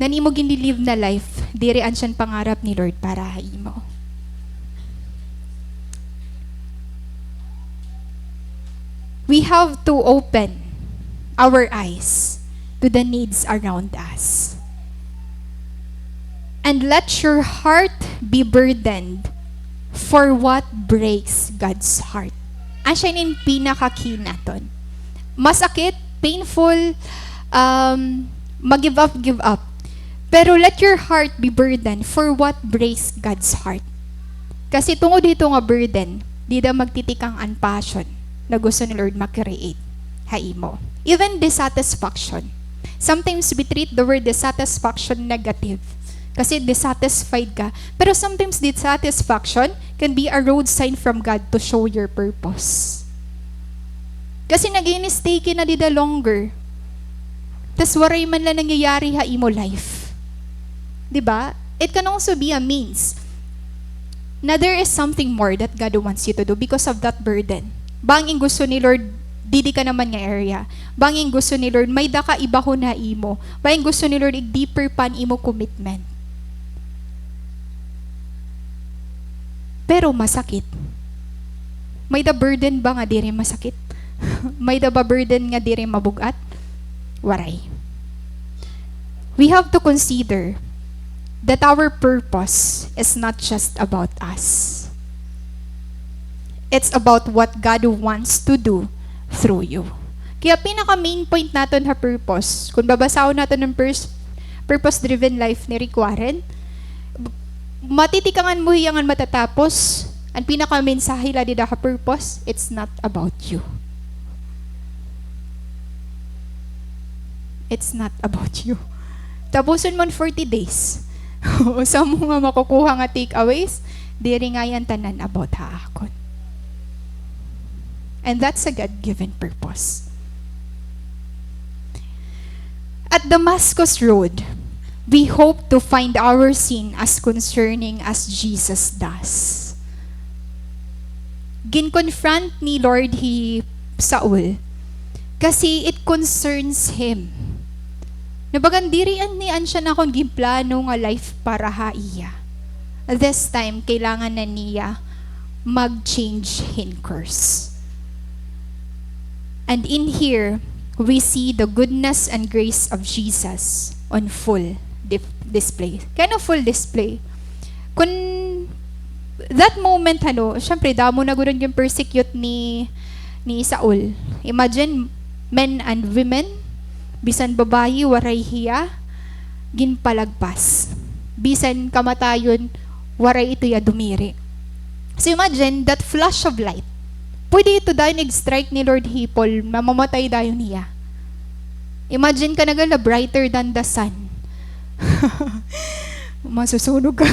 Nan imo ginli-live na life, diri an siya an pangarap ni Lord para ha imo. We have to open our eyes to the needs around us. And let your heart be burdened for what breaks God's heart. Asya ini an pinaka-key naton. Masakit, painful, um, ma-give up, give up. Pero let your heart be burdened for what breaks God's heart. Kasi tungod hito nga burden, dida magtitikang an passion na gusto ni Lord ma-create ha imo. Even dissatisfaction. Sometimes we treat the word dissatisfaction negative. Kasi dissatisfied ka. Pero sometimes dissatisfaction can be a road sign from God to show your purpose. Kasi nag-i-stay ka na dida longer. Tas waray man la nangyayari ha imo life. Di ba? It can also be a means na there is something more that God wants you to do because of that burden. Bangin gusto ni Lord, didi ka naman nga area. Bangin gusto ni Lord, may-ada ka ibahon ha imo. Bangin gusto ni Lord, i-deeper pa an imo commitment. Pero masakit. May-ada burden ba nga diri masakit? May-ada ba burden nga diri mabug-at? Waray. We have to consider that our purpose is not just about us. It's about what God wants to do through you. Kaya pinaka main point naton ha purpose, kung babasahon naton an pers-, purpose-driven life ni Rick Warren, matitikangan mo hiya ngan matatapos, an pinakamensahe la dida ha purpose, it's not about you. It's not about you. Tapuson mo an forty days. Usa mo nga makukuha nga takeaways, diri ngay-an tanan about ha akon. And that's a God-given purpose. At Damascus Road, we hope to find our sin as concerning as Jesus does. Gin-confront ni Lord hi Saul kasi it concerns him. Na bagan diri an-, ni an siya an akon ginplano nga life para ha iya. This time, kailangan na niya mag-change hin course. And in here, we see the goodness and grace of Jesus on full dif-, display. Kay ano full display? Kun that moment, ano, syempre, damo na gud an gin-persecute ni, ni Saul. Imagine, men and women, bisan babayi, waray hiya ginpalagpas. Bisan kamatayon, waray ito iya dumiri. So imagine that flash of light. Pwede ito dayon ig-strike ni Lord hi Paul, mamamatay dayon hiya. Imagine ka na gala, brighter than the sun. Masusunog ka.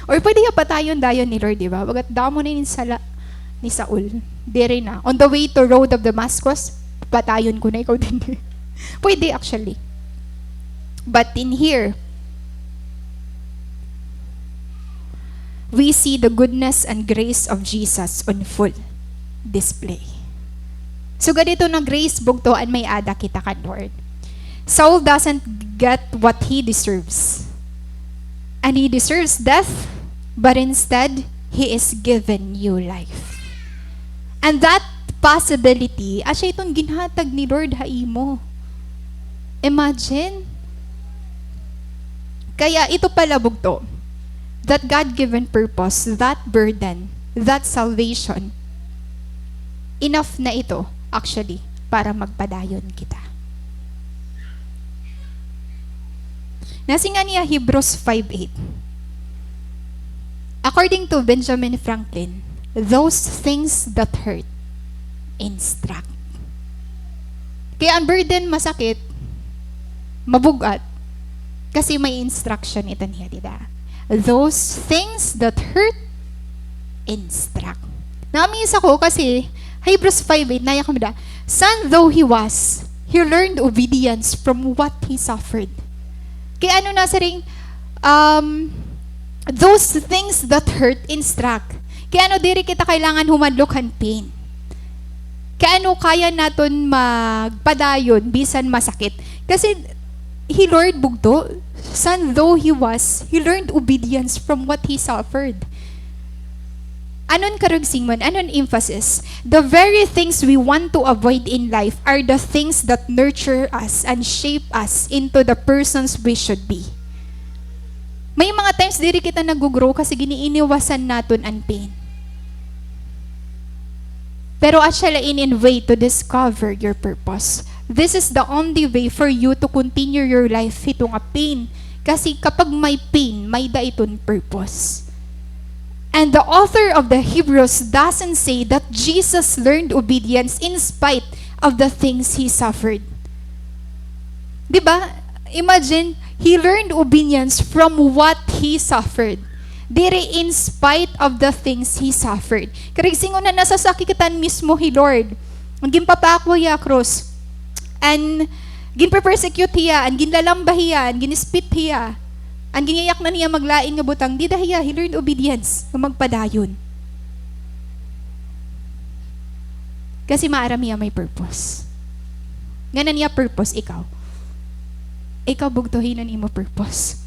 Or pwede hiya patayon dayon ni Lord, di ba? Bagat damo na ini sala ni Saul. Diri na. On the way to road of Damascus, patayon ko na ikaw din. Pwede, actually. But in here, we see the goodness and grace of Jesus on full display. So, ganito na grace, bugto, an may-ada kita kan Lord. Saul doesn't get what he deserves. And he deserves death, but instead, he is given new life. And that possibility, asya iton ginhatag ni Lord ha imo. Imagine. Kaya ito pala, bugto, that God-given purpose, that burden, that salvation, enough na ito, actually, para magpadayon kita. Nasiring niya Hebrews five eight. According to Benjamin Franklin, those things that hurt instruct. Kaya an burden masakit, mabug-at, kasi may instruction ito niya, di ba? Those things that hurt instruct. Na-amaze ako kasi Hebrews five eight, nahiya kami da, "Son though he was, he learned obedience from what he suffered." Kay ano nasiring, um, those things that hurt instruct. Kay ano diri kita kailangan humadlok han pain. Kay ano kaya naton magpadayon bisan masakit. Kasi hi Lord, bugto, son though he was, he learned obedience from what he suffered. Ano an karuyag sidngon? Ano an emphasis? The very things we want to avoid in life are the things that nurture us and shape us into the persons we should be. May mga times diri kita nag-grow kasi gin-iiniwasan naton an pain. Pero asya la ini an way to discover your purpose. This is the only way for you to continue your life hito nga pain. Kasi kapag may pain, may-ada iton purpose. And the author of the Hebrews doesn't say that Jesus learned obedience in spite of the things he suffered. Di ba? Imagine, he learned obedience from what he suffered. Diri in spite of the things he suffered. Karuyag sidngon na nasasakitan mismo hi Lord. An ginpapako hiya ha krus. An ginpe-persecute hiya, an ginlalamba hiya, an gin-spit hiya, an ginyayaknan hiya maglain nga butang, dida hiya, he learned obedience, nga magpadayon. Kasi maaram hiya may purpose. Ngan an iya purpose, ikaw. Ikaw, bugto, hin-o an imo purpose?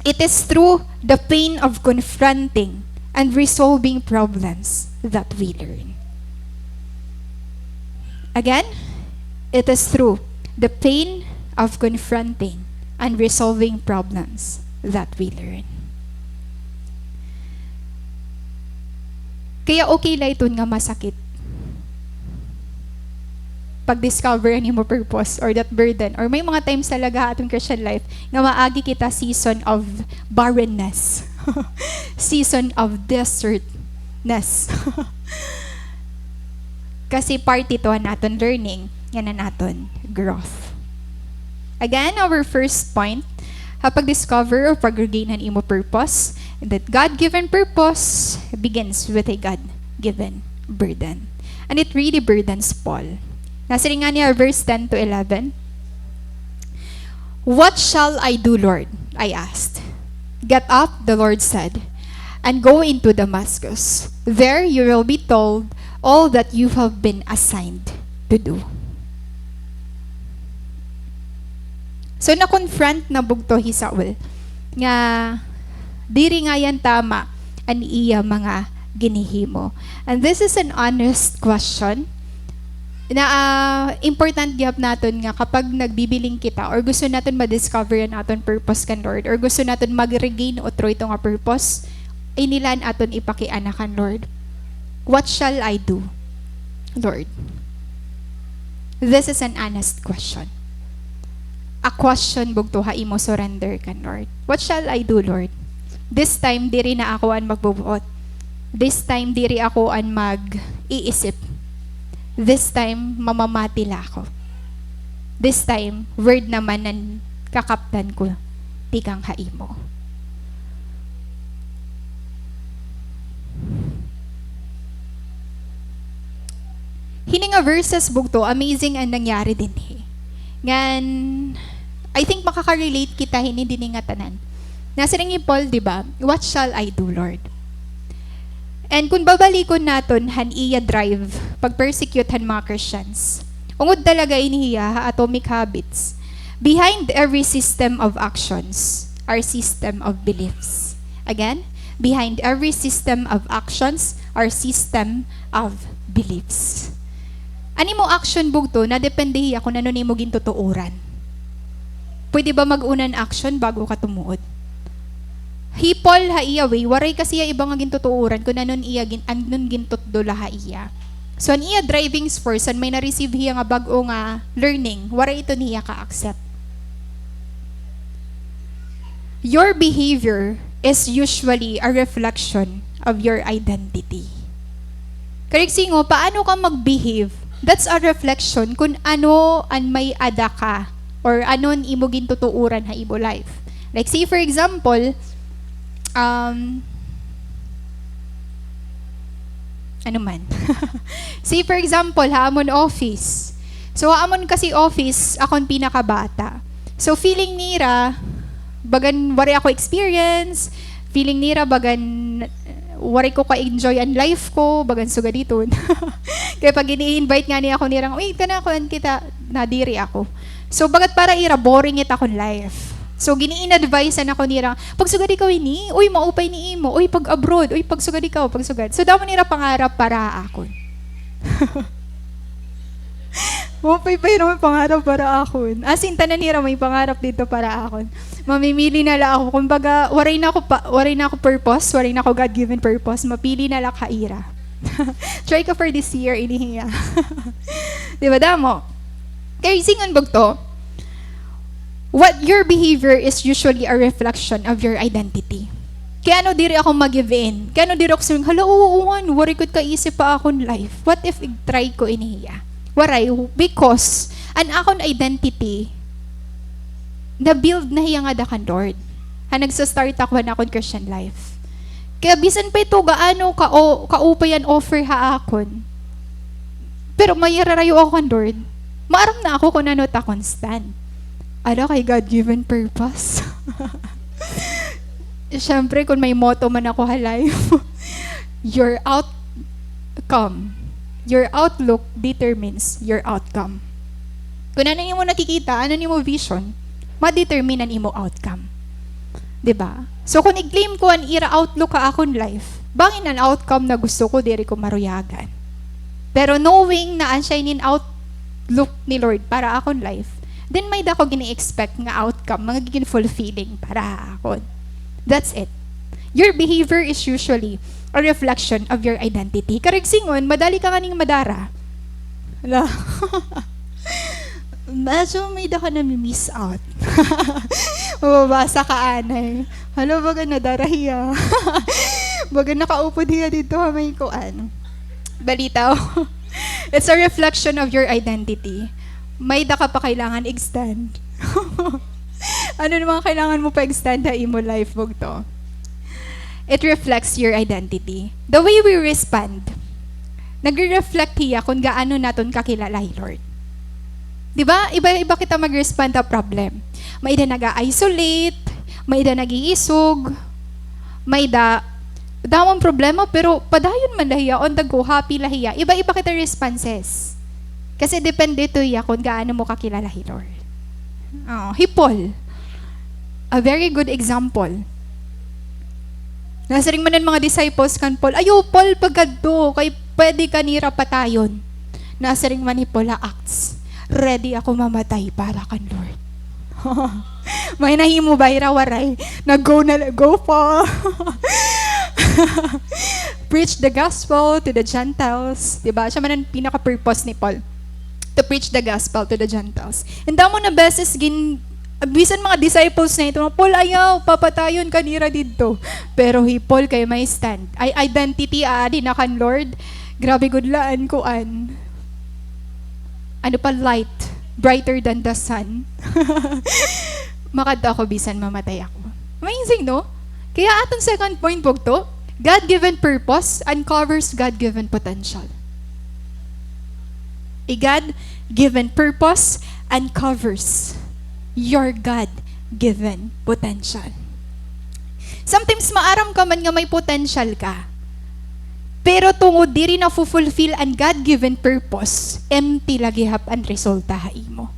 It is through the pain of confronting and resolving problems that we learn. Again, it is through the pain of confronting and resolving problems that we learn. Kaya okay la iton nga masakit pag-discover an imo purpose or that burden. Or may mga times talaga ha aton Christian life nga maagi kita season of barrenness, season of desertness. Kasi part ito han aton learning, ngan han aton growth. Again, our first point, ha pag-discover or pag-regain han imo purpose, that God-given purpose begins with a God-given burden. And it really burdens Paul. Nasiring ngani ha verse ten to eleven, "What shall I do, Lord?" I asked. "Get up," the Lord said, "and go into Damascus. There you will be told all that you have been assigned to do." So, na-confront na bugto hi Saul nga diri ngay-an tama an iya mga ginhihimo. And this is an honest question na, ah, important gihap naton nga kapag nagbibiling kita or gusto naton ma-discover an aton purpose kan Lord or gusto naton mag-regain utro ito nga purpose, ini la an aton ipakiana kan Lord. "What shall I do, Lord?" This is an honest question. A question bugto ha imo surrender kan Lord. "What shall I do, Lord? This time, diri na ako an magbubuot. This time, diri ako an mag-iisip. This time, mamamati la ako. This time, word naman an kakaptan ko tikang ha imo." Hini nga verses bugto, amazing an nangyari dinhi. Ngan, I think makaka-relate kita hini dinhi nga tanan. Nasiring hi Paul, di ba, "What shall I do, Lord?" And kun babalikon naton han iya drive, pag-persecute han mga Christians, ungod talaga ini hiya ha Atomic Habits. Behind every system of actions are system of beliefs. Again, behind every system of actions are system of beliefs. An imo action bugto, nadepende hiya kun ano an imo gintutuoran. Pwede ba mag-una an action bago ka tumuod? Hi Paul ha iya way, waray kasi hiya iba nga gintutuoran kun ano an iya gin-, ano an gintutdo la ha iya. So, an iya driving force, an may na-receive hiya nga bag-o nga learning, waray ito niya ka-accept. Your behavior is usually a reflection of your identity. Karuyag sidngon, paano ka mag-behave, that's a reflection kun ano an may-ada ka or ano an imo gintutuoran ha imo life. Like, say for example, um, ano man. Say for example, ha amon office. So, ha amon kasi office, ako an pinakabata. So, feeling nira, bagan waray ako experience, feeling nira bagan waray ko ka-enjoy an life ko, bagan sugad hiton. Kay pag ini-invite ngani ako nira nga, "Uy, kana kuan kita," nadiri ako. So, bagat para ira, boring it akon life. So, gini-in-advise-an ako nira, "Pagsugad ikaw ini, uy, maupay ini imo, uy, pag-abroad, uy, pagsugad ikaw, pagsugad." So, damo nira pangarap para ha akon. Maupay pa hira may pangarap para akon. As in, tanan hira may pangarap didto para akon. Mamimili na la ako. Kumbaga, waray na ako pa, waray na ako purpose, waray na ako God-given purpose. Mapili na la ako ha ira. Try ko for this year, ini hiya. Di ba, damo? Kay sidngon bugto, what your behavior is usually a reflection of your identity. Kay ano diri ako ma-give in? Kay ano diri ako siring, "Hala, oo, oo, ano, waray ko it kaisip pa akon life. What if ig-try ko ini hiya?" Waray, because an akon identity, na-build na hiya ngada kan Lord. Ha nagsa-start ako han akon Christian life. Kaya bisan pa ito gaano ka-, o, kaupay an offer ha akon, Pero may irarayo ako kan Lord. Maaram na ako kun ano it akon stand. Ada kay God-given purpose. Siyempre, kun may motto man ako ha life, your outcome, your outlook determines your outcome. Kun ano nimo nakikita, ano nimo vision, ma-determine an imo outcome. Di ba? So, kun i-claim ko an ira outlook ha akon life, bangin an outcome na gusto ko, diri ko maruyagan. Pero knowing na an siya inin outlook ni Lord para akon life, then may da ko gini-expect nga outcome, magigin fulfilling para ha akon. That's it. Your behavior is usually a reflection of your identity. Karuyag sidngon, madali ka nganing madara. Hala. Medyo may da ka nami-miss out. Mababasa ka anay. Hala, baga nadara hiya. Baga nakaupod hiya didto ha may kuan. Balitaw. It's a reflection of your identity. May da ka pa kailangan i-stand. Ano na mga kailangan mo pa i-stand ha imo life, bugto? It reflects your identity. The way we respond, nagre-reflect hiya kun gaano naton kakilala hi Lord. Di ba? Iba-iba kita mag-respond ha problem. May da nag-a-isolate, may da nag-iisog, may da damo an problema, pero padayon man la hiya, o dagko, happy la hiya. Iba-iba kita responses. Kasi depende ito hiya kun gaano mo kakilala hi Lord. Oo, hi Paul. A very good example. Nasiring man an mga disciples kan Paul, "Ayaw, Paul, pagkadto, kay pwede ka nira patayon." Nasiring man hi Paul ha Acts, "Ready ako mamatay para kan Lord." May nahimo ba hira? Waray. Nag-go na la, go, Paul. Preach the gospel to the Gentiles. Di ba? Siya man an pinaka-purpose ni Paul, to preach the gospel to the Gentiles. An damo na beses gin-, bisan mga disciples na ito, "Paul, ayaw, papatayon ka nira didto." Pero hi Paul kay may stand. Ay, identity, aadi na kan Lord. Grabe gud la an kuan. Ano pa, light, brighter than the sun. Makadto ako bisan mamatay ako. Amazing, no? Kaya aton second point, bugto, God-given purpose uncovers God-given potential. A God-given purpose uncovers your God-given potential. Sometimes, maaram ka man nga may potential ka, pero tungod diri nafu-fulfill an God-given purpose, empty la gihap an resulta ha imo.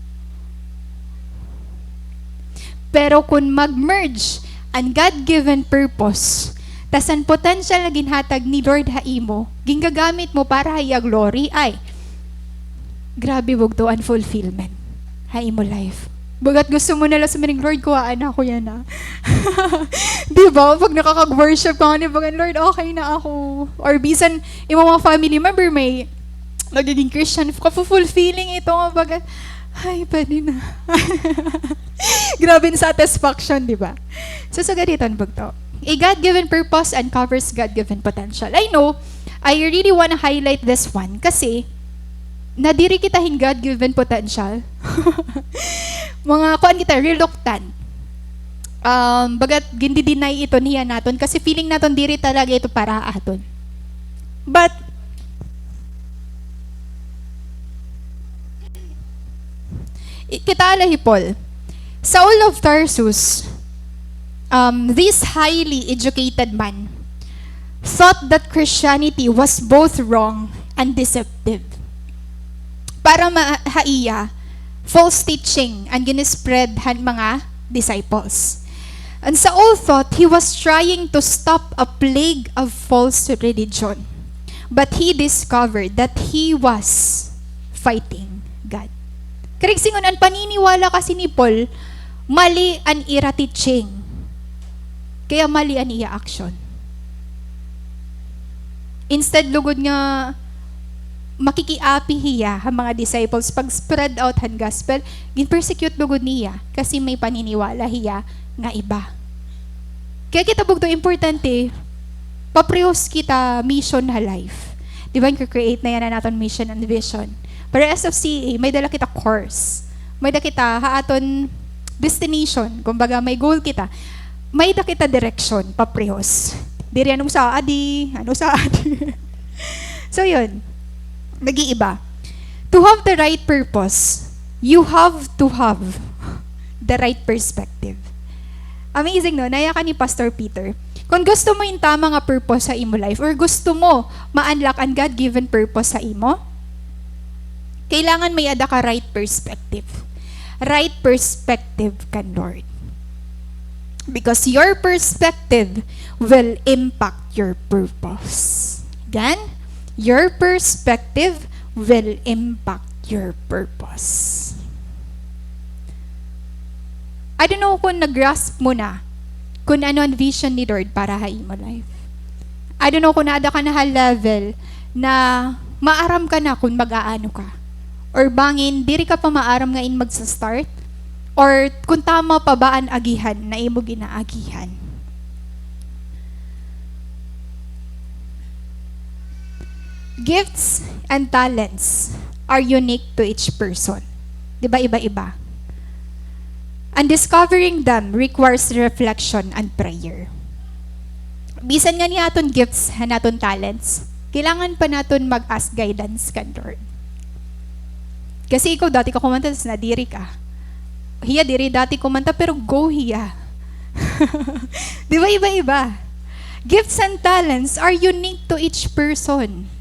Pero kun mag-merge an God-given purpose, tas an potential nga ginhatag ni Lord ha imo, gingagamit mo para ha iya glory, ay, grabe bugto an fulfillment ha imo life. Bagat gusto mo na la sumiring, "Lord, kuhaa na ako yana." Di ba? Pag nakakag-worship ka nga, di ba, "Lord, okay na ako." Or bisan, imo mga family member may nagiging Christian, kafu-fulfilling ito nga baga, "Ay, pwede na." Grabe an satisfaction, di ba? So, sugad hiton, bugto, a God-given purpose uncovers God-given potential. I know, I really wanna highlight this one kasi nadiri kita hin God-given potential. Mga, kuan kita, reluctant. Um, bagat gindi-deny ito niya naton kasi feeling naton diri talaga ito para aton. But, i-, kita la hi Paul. Saul of Tarsus, um, this highly educated man, thought that Christianity was both wrong and deceptive. Para ma-, ha iya, false teaching an gin-spread han mga disciples. And Saul thought he was trying to stop a plague of false religion, but he discovered that he was fighting God. Karuyag sidngon, an paniniwala kasi ni Paul, mali an ira teaching. Kaya mali an iya action. Instead lugod nga makikiapi hiya ha mga disciples, pag-spread out han gospel, gin-persecute lugod niya kasi may paniniwala hiya nga iba. Kaya kita bugto, importante, paparehos kita mission ha life. Di ba, nagka-create na yana han aton mission and vision. Pero S F C A, may-ada la kita course. May-ada kita ha aton destination. Kumbaga, may goal kita. May-ada kita direksyon, paparehos. Diri ano sa adi, ano sa adi. So, yun. Nag-iiba. To have the right purpose, you have to have the right perspective. Amazing, no? Naya ka ni Pastor Peter. Kung gusto mo yung tama nga purpose sa imo life, or gusto mo ma-unlock ang God-given purpose sa imo, kailangan may ada ka right perspective. Right perspective kan Lord. Because your perspective will impact your purpose. Again, your perspective will impact your purpose. I don't know kung nag-grasp mo na kung ano ang vision ni Lord para ha imo life. I don't know kung naada ka na ha level na maaram ka na kung mag-aano ka. Or bangin, diri ka pa maaram nga in magsa-start. Or kung tama pa ba an agihan na imo ginaagihan. Gifts and talents are unique to each person. Di ba, iba-iba? And discovering them requires reflection and prayer. Bisan nga ni aton gifts, han aton talents, kailangan pa naton mag-ask guidance kan Lord. Kasi ikaw, dati ka kumanta, tas nadiri ka. Hiya, diri dati kumanta, pero go hiya. Di ba, iba-iba? Gifts and talents are unique to each person.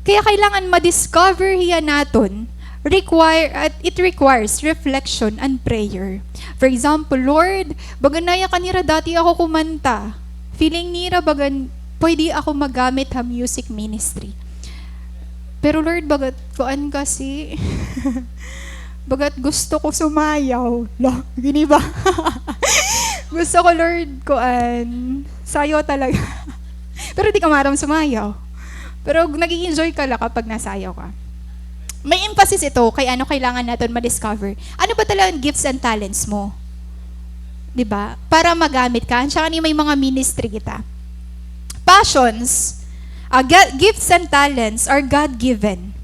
Kaya kailangan ma-discover hiya naton, require, at it requires reflection and prayer. For example, "Lord, bagan naya kanira dati ako kumanta. Feeling nira bagan pwede ako magamit ha music ministry. Pero Lord, bagat kuan kasi, bagat gusto ko sumayaw." La, gini ba? Gusto ko, Lord, kuan, sayaw talaga. Pero di ka maaram sumayaw. Pero nag-i-enjoy ka la kapag nasayaw ka. May emphasis ito kay ano kailangan naton ma-discover. Ano ba talaga ang gifts and talents mo? Di ba? Para magamit ka. An siya kanina may mga ministry kita. Passions, ah, ga-, gifts and talents are God-given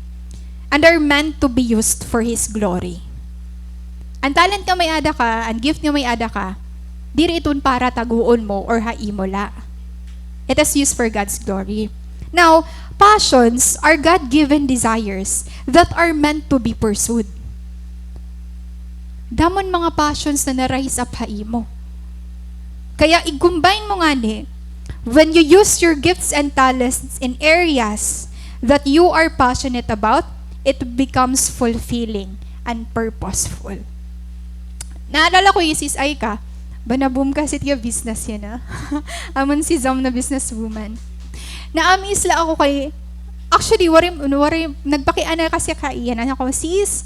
and are meant to be used for His glory. An talent nga may-ada ka, an gift nga may-ada ka, diri iton para taguon mo or ha imo la. It is used for God's glory. Now, passions are God-given desires that are meant to be pursued. Damo an mga passions na na-rise up ha imo. Kaya i-combine mo ngani, when you use your gifts and talents in areas that you are passionate about, it becomes fulfilling and purposeful. Naalala ko hi Sis Aika, ba na-boom kasi it iya business yana. Amon si Zam na businesswoman. Na-amaze la ako kay, actually, waray, waray, nagpakiana kasi ak ha iya, nana ko, "Sis,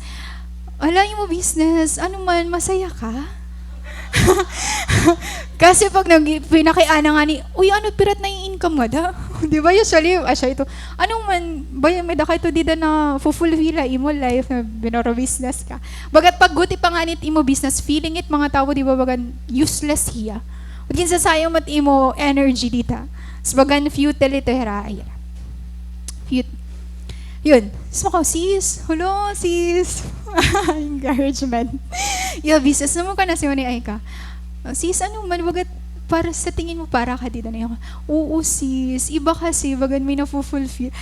hala, imo business, ano man, masaya ka?" Kasi pag nag-, pinakiana ngani, "Uy, ano, pira it na income ngada?" Di ba, usually, asya ito, "Ano man, bay, may-ada ka ito dida na-fulfill ha imo life, na binoro business ka." Bagat pagguti pa ngani it imo business, feeling it mga tawo, di ba, bagan useless hiya. Ginsasayaw mo it imo energy dida. Sa bagan futile ito hira, ay, fut-, yun. So, ako, "Sis, hello, sis." Encouragement. Iya business, naman ka na si Mani Aika. "Sis, ano man, bagat para sa tingin mo, para ka dida na yung," "Oo, sis. Iba kasi, bagan may na-fulfill."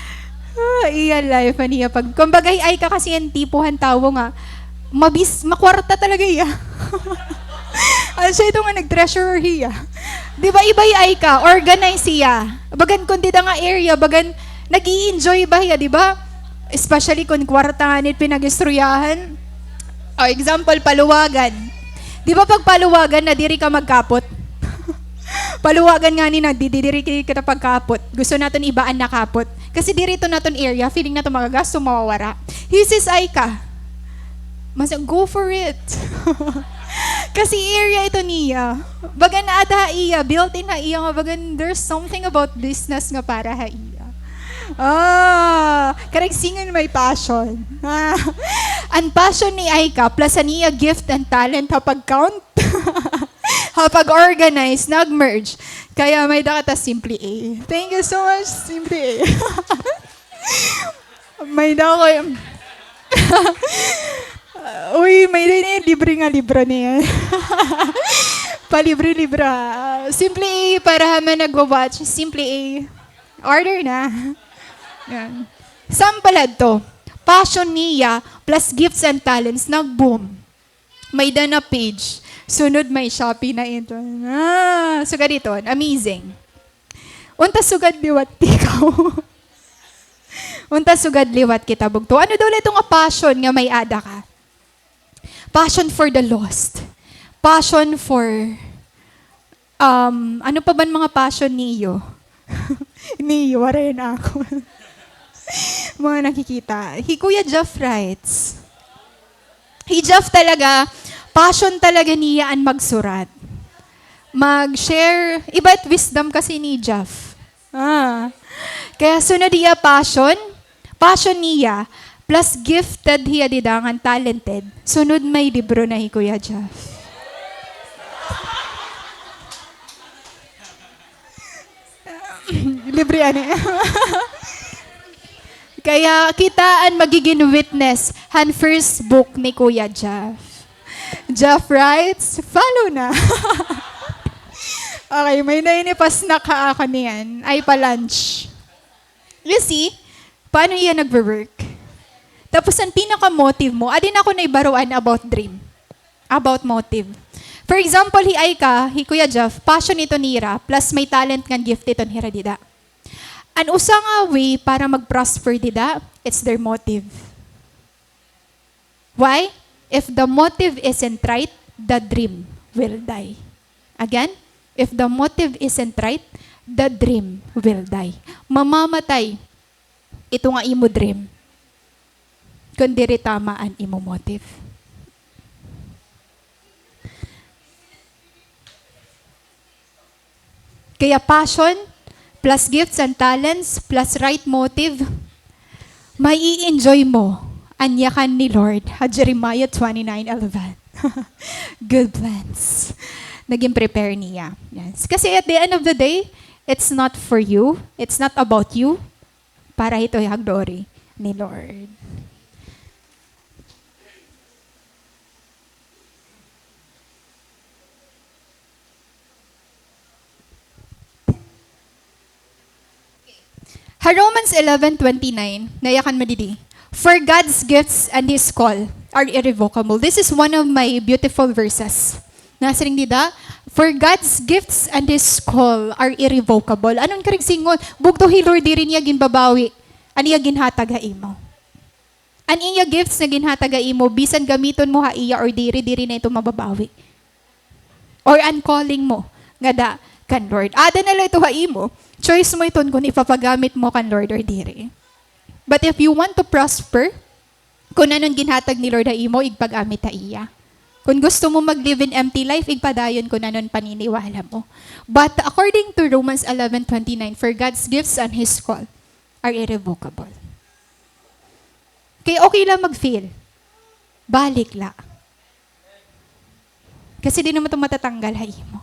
Ah, iya life, an iya pag-, kumbaga, hi Aika kasi an tipo han tawo nga, mabis-, makwarta talaga hiya. Asya ito nga nag-treasurer hiya. Di ba, iba hi Aika, organize hiya. Bagan kun dida nga area, bagan nag-i-enjoy ba hiya, di ba? Especially kun kwarta ngani it pinag-istoryahan. O, example, paluwagan. Di ba pag paluwagan, nadiri ka magkapot? Paluwagan ngani, nadidiri kita pagkapot. Gusto naton iba an nakapot. Kasi diri ito naton area, feeling naton magagasto, mawawara. Hi Sis Aika, mas, go for it. Kasi area ito niya. Bagan aada ha iya, built-in ha iya nga, bagan there's something about business nga para ha iya. Ah, karuyag sidngon may passion. Ah, an passion ni Aika, plus an iya gift and talent ha pag-count, ha pag-organize, nag-merge. Kaya may-ada kita Simply A. Thank you so much, Simply A. May-ada ko yung, uy, may-ada ini libre nga libro niya. Palibre libro, ha. Simply A, para ha mga nagwa-watch, Simply A. Order na. Yan. Sample hadto. Passion niya plus gifts and talents, nag-boom. May-ada na page. Sunod may Shopee na ito. Ah, sugad iton, amazing. Unta sugad liwat ikaw. Unta sugad liwat kita, bugto. Ano daw la ito nga passion nga may-ada ka? Passion for the lost. Passion for, um, ano pa ba an mga passion niyo? Niyo, waray na ako. Mga nakikita. Hi Kuya Jeff writes. Hi Jeff talaga, passion talaga niya an magsurat. Mag-share, iba it wisdom kasi ni Jeff. Ah. Kaya sunod hiya passion, passion niya, plus gifted hiya dida ngan talented. Sunod may libro na hi Kuya Jeff. Libre ani. Kaya kita an magigin witness han first book ni Kuya Jeff. Jeff writes, follow na. Okay, may na ini pa-snack ha ako niyan. Ay, pa-lunch. You see, paano iya nagwo-work? Tapos, an pinaka-motive mo, adi na ako naibaroan about dream. About motive. For example, hi Aika, hi Kuya Jeff, passion ito nira, plus may talent ngan gift ito nira dida. An usa nga way para mag-prosper dida, it's their motive. Why? If the motive isn't right, the dream will die. Again, if the motive isn't right, the dream will die. Mamamatay ito nga imo dream kon diri tama an imo motive. Kaya passion, plus gifts and talents, plus right motive, mai-enjoy mo an yakan ni Lord ha Jeremiah twenty-nine eleven. Good plans. Nagin prepare niya. Yes. Kasi at the end of the day, it's not for you. It's not about you. Para hito ha glory ni Lord. Ha Romans eleven twenty-nine, nayakan mo didi, "For God's gifts and His call are irrevocable." This is one of my beautiful verses. Nasiring dida, "For God's gifts and His call are irrevocable." Ano an karuyag sidngon? Bugto, hi Lord diri niya ginbabawi an iya ginhatag ha imo. An iya gifts nga ginhatag ha imo, bisan gamiton mo ha iya or diri, diri na ito mababawi. Or an calling mo ngada kan Lord. Ada na la ito ha imo. Choice mo iton kon ipapagamit mo kan Lord or diri. But if you want to prosper, kon ano an ginhatag ni Lord ha imo, igpagamit ha iya. Kon gusto mo mag-live in empty life, igpadayon kon ano an paniniwala mo. But according to Romans eleven twenty-nine, "For God's gifts and His call are irrevocable." Kay okay la mag-fail. Balik la. Kasi di naman ito matatanggal ha imo.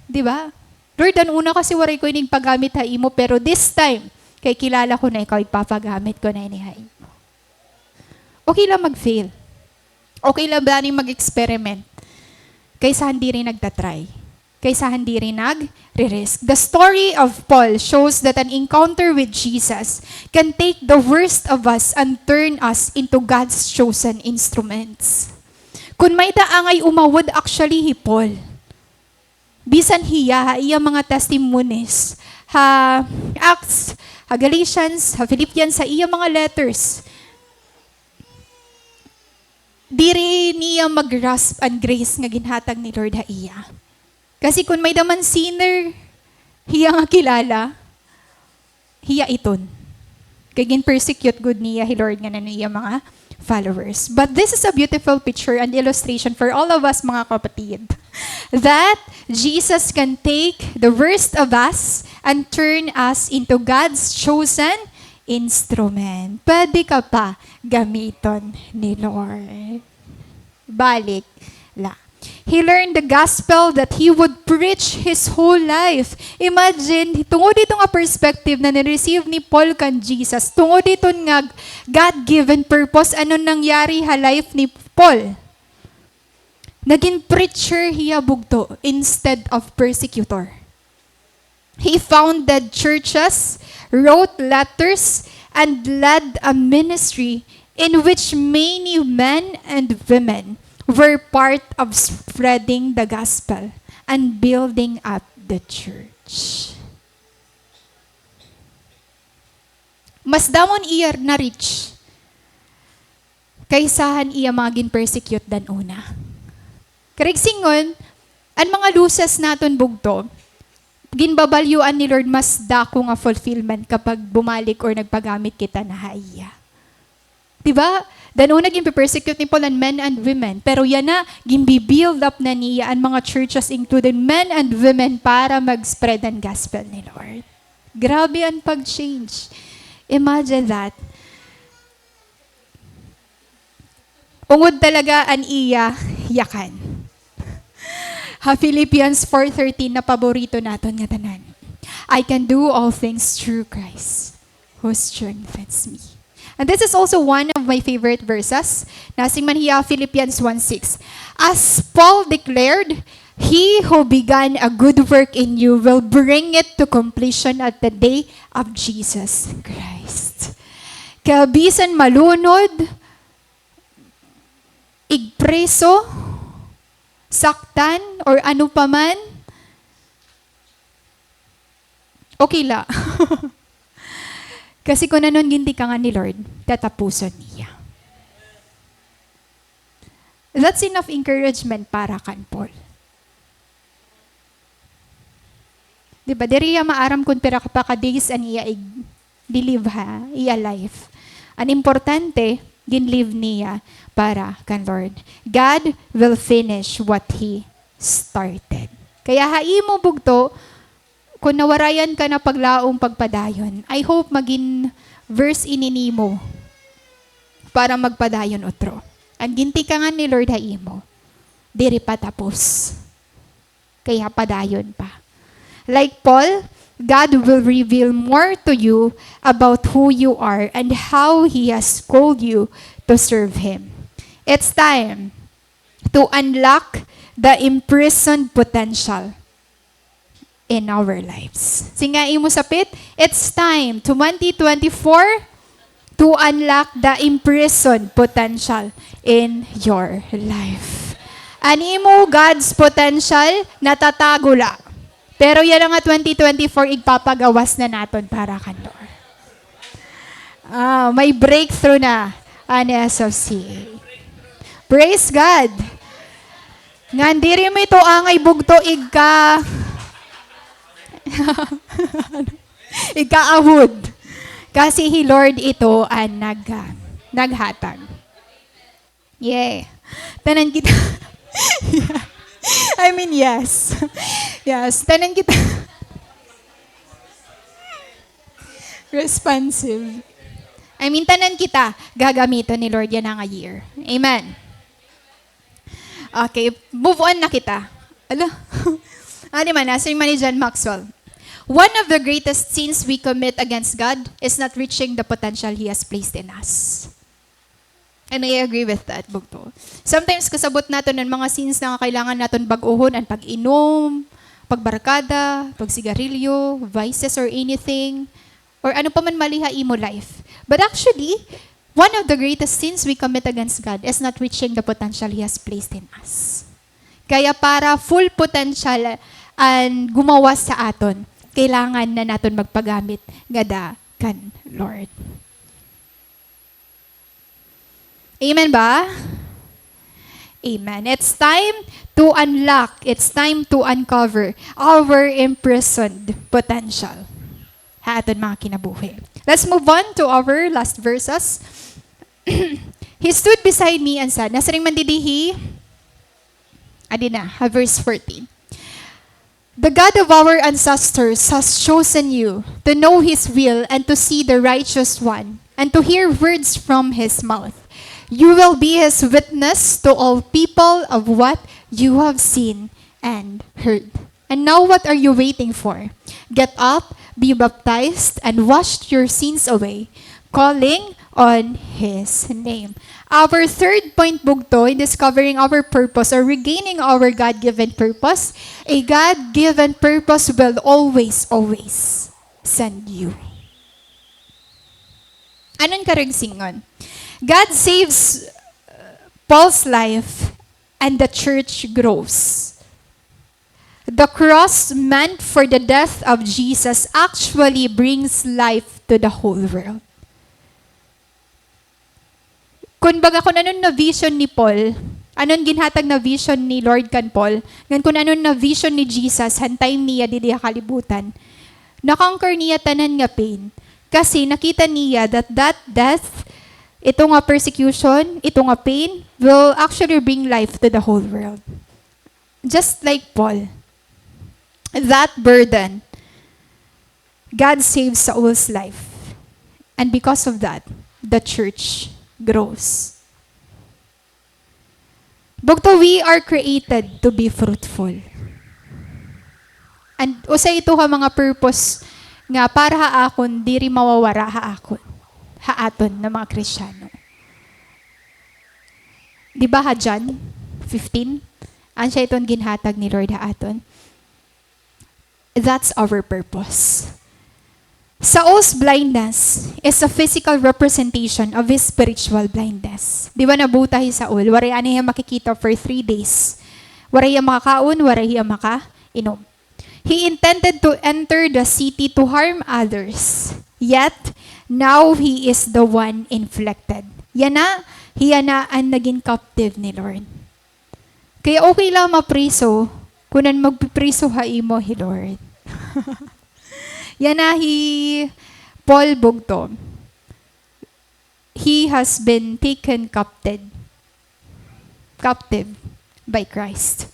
Di ba? "Lord, an una kasi waray ko ini igpagamit ha imo, pero this time, kay kilala ko na ikaw, igpapagamit ko na ini ha imo." Okay la mag-fail. Okay la ba ni mag-experiment? Kaysa han diri nagta-try. Kaysa han diri nagre-risk. The story of Paul shows that an encounter with Jesus can take the worst of us and turn us into God's chosen instruments. Kon may-ada angay umawod, actually, hi Paul. Bisan hiya, ha iya mga testimonies, ha Acts, ha Galatians, ha Philippians, ha iya mga letters, diri niya ma-grasp an grace nga ginhatag ni Lord ha iya. Kasi kon may-ada man sinner hiya nga kilala, hiya iton. Kay gin-persecute gud niya hi Lord ngan an iya mga followers. But this is a beautiful picture and illustration for all of us, mga kapatid, that Jesus can take the worst of us and turn us into God's chosen instrument. Pwede ka pa gamiton ni Lord. Balik la. He learned the gospel that he would preach his whole life. Imagine, tungod ito nga perspective na ni-receive ni Paul kan Jesus, tungod ito nga God-given purpose, ano nangyari ha life ni Paul? Nagin preacher hiya, bugto, instead of persecutor. He founded churches, wrote letters, and led a ministry in which many men and women were part of spreading the gospel and building up the church. Mas damo an iya na-reach kaysa han iya mga gin-persecute dan una. Karuyag sidngon, an mga losses naton bugto, ginbabalyuan ni Lord mas dako nga fulfillment kapag bumalik or nagpagamit kita na ha iya. Di ba? Dan una, ginpe-persecute ni Paul an men and women. Pero yana, ginbi-build up na niya an mga churches, including men and women, para mag-spread an gospel ni Lord. Grabe an pag-change. Imagine that. Ungod talaga an iya yakan. Ha Philippians four thirteen na paborito naton nga tanan. "I can do all things through Christ who strengthens me." And this is also one of my favorite verses. Nasiring man hiya, Philippians one six. As Paul declared, "He who began a good work in you will bring it to completion at the day of Jesus Christ." Kaya bisan malunod, igpreso, saktan, or ano pa man, okay la. Kasi kun ano an gintikangan ni Lord, tatapuson niya. That's enough encouragement para kan Paul. Di ba? Diri hiya maaram kun pira pa ka days an iya ig-, di-live ha iya life. An importante, gin-live niya para kan Lord. God will finish what He started. Kaya ha imo bugto, kun nawarayan ka na paglaom, pagpadayon, I hope magin verse ini nimo para magpadayon utro. An gintikangan ni Lord ha imo, diri pa tapos. Kaya padayon pa. Like Paul, God will reveal more to you about who you are and how He has called you to serve Him. It's time to unlock the imprisoned potential in our lives. Siring ha imo sapit, it's time, twenty twenty-four, to unlock the imprisoned potential in your life. An imo God's potential, natatago la. Pero yana nga twenty twenty-four, igpapagawas na naton para kan Lord. Ah, may breakthrough na an S F C A. Praise God! Ngan diri mo ito angay bugto igka-, igkaawod. Kasi hi Lord ito an nag-, naghatag. Yay. Tanan kita. I mean, yes. Yes, tanan kita. Responsive. I mean, tanan kita gagamiton ni Lord yana nga year. Amen. Okay, move on na kita. Ala. Ano man, nasiring man ni John Maxwell, "One of the greatest sins we commit against God is not reaching the potential He has placed in us." And I agree with that, bugto. Sometimes, kasabot naton an mga sins na nga kailangan naton bag-ohon, an pag-inom, pagbarkada, pagsigarilyo, vices or anything, or ano pa man mali ha imo life. But actually, one of the greatest sins we commit against God is not reaching the potential He has placed in us. Kaya para full potential an gumawas sa aton, kailangan na naton magpagamit ngada kan Lord. Amen ba? Amen. It's time to unlock, it's time to uncover our imprisoned potential ha aton mga kinabuhi. Let's move on to our last verses. He stood beside me and said, nasiring man didi hi, adi na, ha verse fourteen. The God of our ancestors has chosen you to know His will and to see the Righteous One and to hear words from His mouth. You will be His witness to all people of what you have seen and heard. And now what are you waiting for? Get up, be baptized, and wash your sins away, calling on His name. Our third point, bugto, in discovering our purpose or regaining our God-given purpose, a God-given purpose will always, always send you. Anon karuyag sidngon? God saves, uh, Paul's life and the church grows. The cross meant for the death of Jesus actually brings life to the whole world. Kun baga, kun anon na-vision ni Paul, anon ginhatag na vision ni Lord kan Paul, ngan kun anon na-vision ni Jesus han time niya didi ha kalibutan, na-conquer niya tanan nga pain. Kasi nakita niya that that death, ito nga persecution, ito nga pain, will actually bring life to the whole world. Just like Paul, that burden, God saved Saul's life. And because of that, the church grows. Bugto, we are created to be fruitful. And usa ito ha mga purpose nga para ha akon, diri mawawara ha akon, ha aton na mga Kristiyano. Di ba ha John fifteen? An siya iton ginhatag ni Lord ha aton. That's our purpose. Saul's blindness is a physical representation of his spiritual blindness. Di ba nabuta hi Saul? Waray anay hiya makikita for three days. Waray hiya makakaon, waray hiya makainom. He intended to enter the city to harm others. Yet, now he is the one inflicted. Yana, hiya na an nagin captive ni Lord. Kaya okay la mapriso, kun an magpipriso ha imo hi Lord. Yana hi Paul, bugto. He has been taken captive, captive by Christ.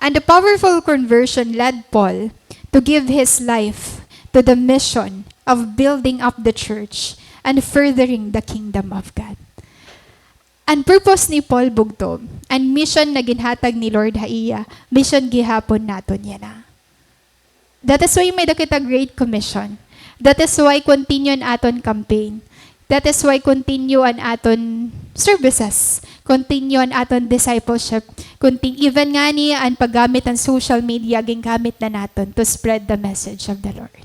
And the powerful conversion led Paul to give his life to the mission of building up the church and furthering the kingdom of God. An purpose ni Paul, bugto, an mission na ginhatag ni Lord ha iya, mission gihapon naton yana. That is why may-ada kita Great Commission. That is why continue an aton campaign. That is why continue an aton services. Continue an aton discipleship. Contin-, even ngani an paggamit han social media, gingamit na naton to spread the message of the Lord.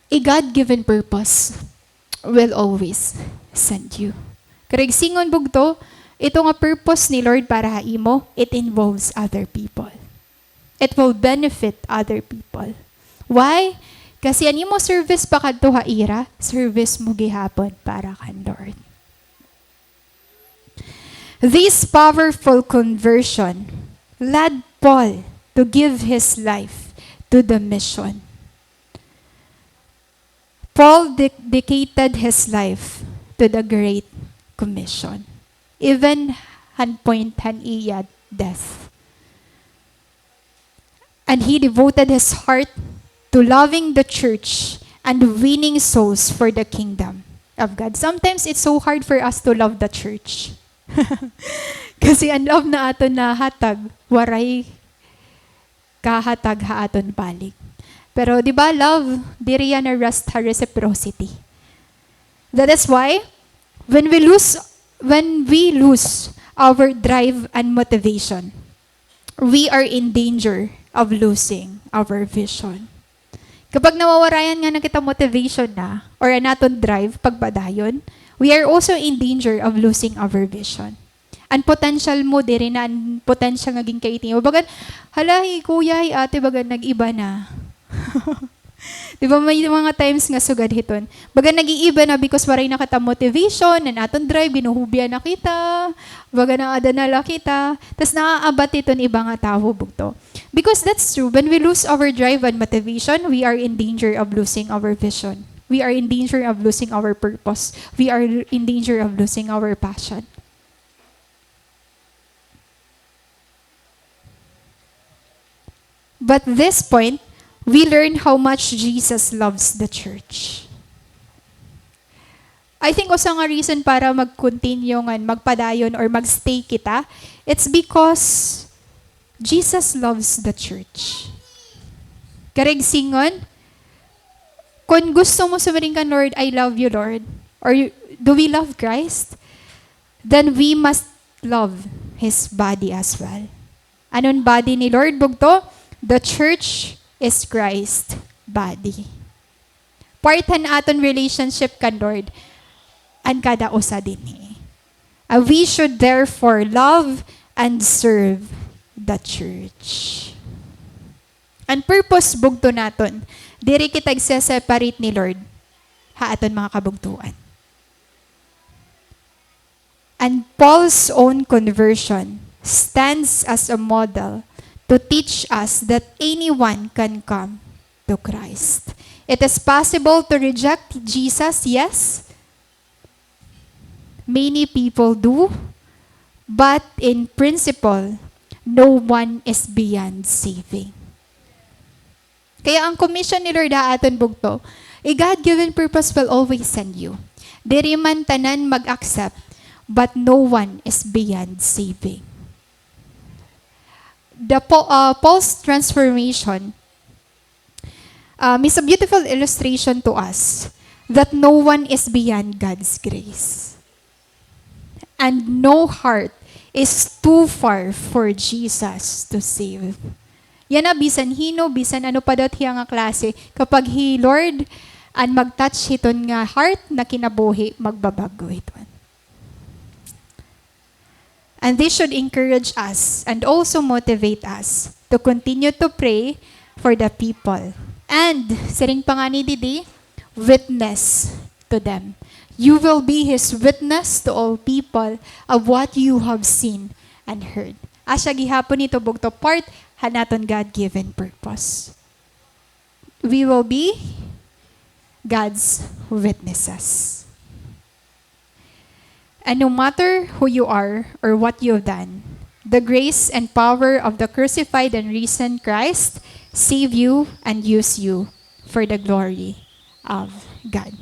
A God-given purpose will always send you. Karuyag sidngon, bugto, ito nga purpose ni Lord para ha imo, it involves other people. It will benefit other people. Why? Kasi an imo service pakadto ha ira, service mo gihapon para kan Lord. This powerful conversion led Paul to give his life to the mission. Paul de-, dedicated his life to the Great Commission, even han point han iya death. And he devoted his heart to loving the church and winning souls for the kingdom of God. Sometimes it's so hard for us to love the church. Kasi an love na aton nahatag, waray kahatag ha aton balik. Pero, di ba, love, diri yana rest ha reciprocity. That is why, when we lose, when we lose our drive and motivation, we are in danger of losing our vision. Kapag nawawarayan ngani kita motivation na, or an aton drive pagpadayon, we are also in danger of losing our vision. An potential mo, diri na an potential nga ginkaiti mo. Bagan, hala, hi kuya, hi ate, bagan nag-iba na. Di ba, may mga times nga sugad hiton. Bagan nag-iiba na because waray na kita motivation, an aton drive, ginuhubya na kita, bagan naada na la kita. Tas naaabat hiton iba nga tawo, bugto. Because that's true, when we lose our drive and motivation, we are in danger of losing our vision. We are in danger of losing our purpose. We are in danger of losing our passion. But this point, we learn how much Jesus loves the church. I think usa nga reason para mag-continue ngan magpadayon or mag-stay kita, it's because Jesus loves the church. Karuyag sidngon, kun gusto mo sumiring kan Lord, "I love you, Lord," or you, do we love Christ? Then we must love His body as well. Ano an body ni Lord, bugto? The church is Christ body. part han aton relationship kan Lord an kada usa dinhi. Ah, we should therefore love and serve the church. An purpose, bugto naton, diri kita igse-separate ni Lord ha aton mga kabugtoan. And Paul's own conversion stands as a model to teach us that anyone can come to Christ. It is possible to reject Jesus, yes. Many people do, but in principle, no one is beyond saving. Kaya an commission ni Lord ha aton, bugto, a God-given purpose will always send you. Diri man tanan mag-accept, but no one is beyond saving. The Po-, uh, Paul's transformation, um, is a beautiful illustration to us that no one is beyond God's grace. And no heart is too far for Jesus to save. Yana, bisan hin-o, bisan ano pa daw it iya nga klase, kapag hi Lord an mag-touch hiton nga heart, nga kinabuhi, magbabag-o hiton. And this should encourage us and also motivate us to continue to pray for the people. And, siring pa ngani didi, witness to them. You will be his witness to all people of what you have seen and heard. Asya gihapon ito, bugto, part han aton God-given purpose. We will be God's witnesses. And no matter who you are or what you have done, the grace and power of the crucified and risen Christ save you and use you for the glory of God.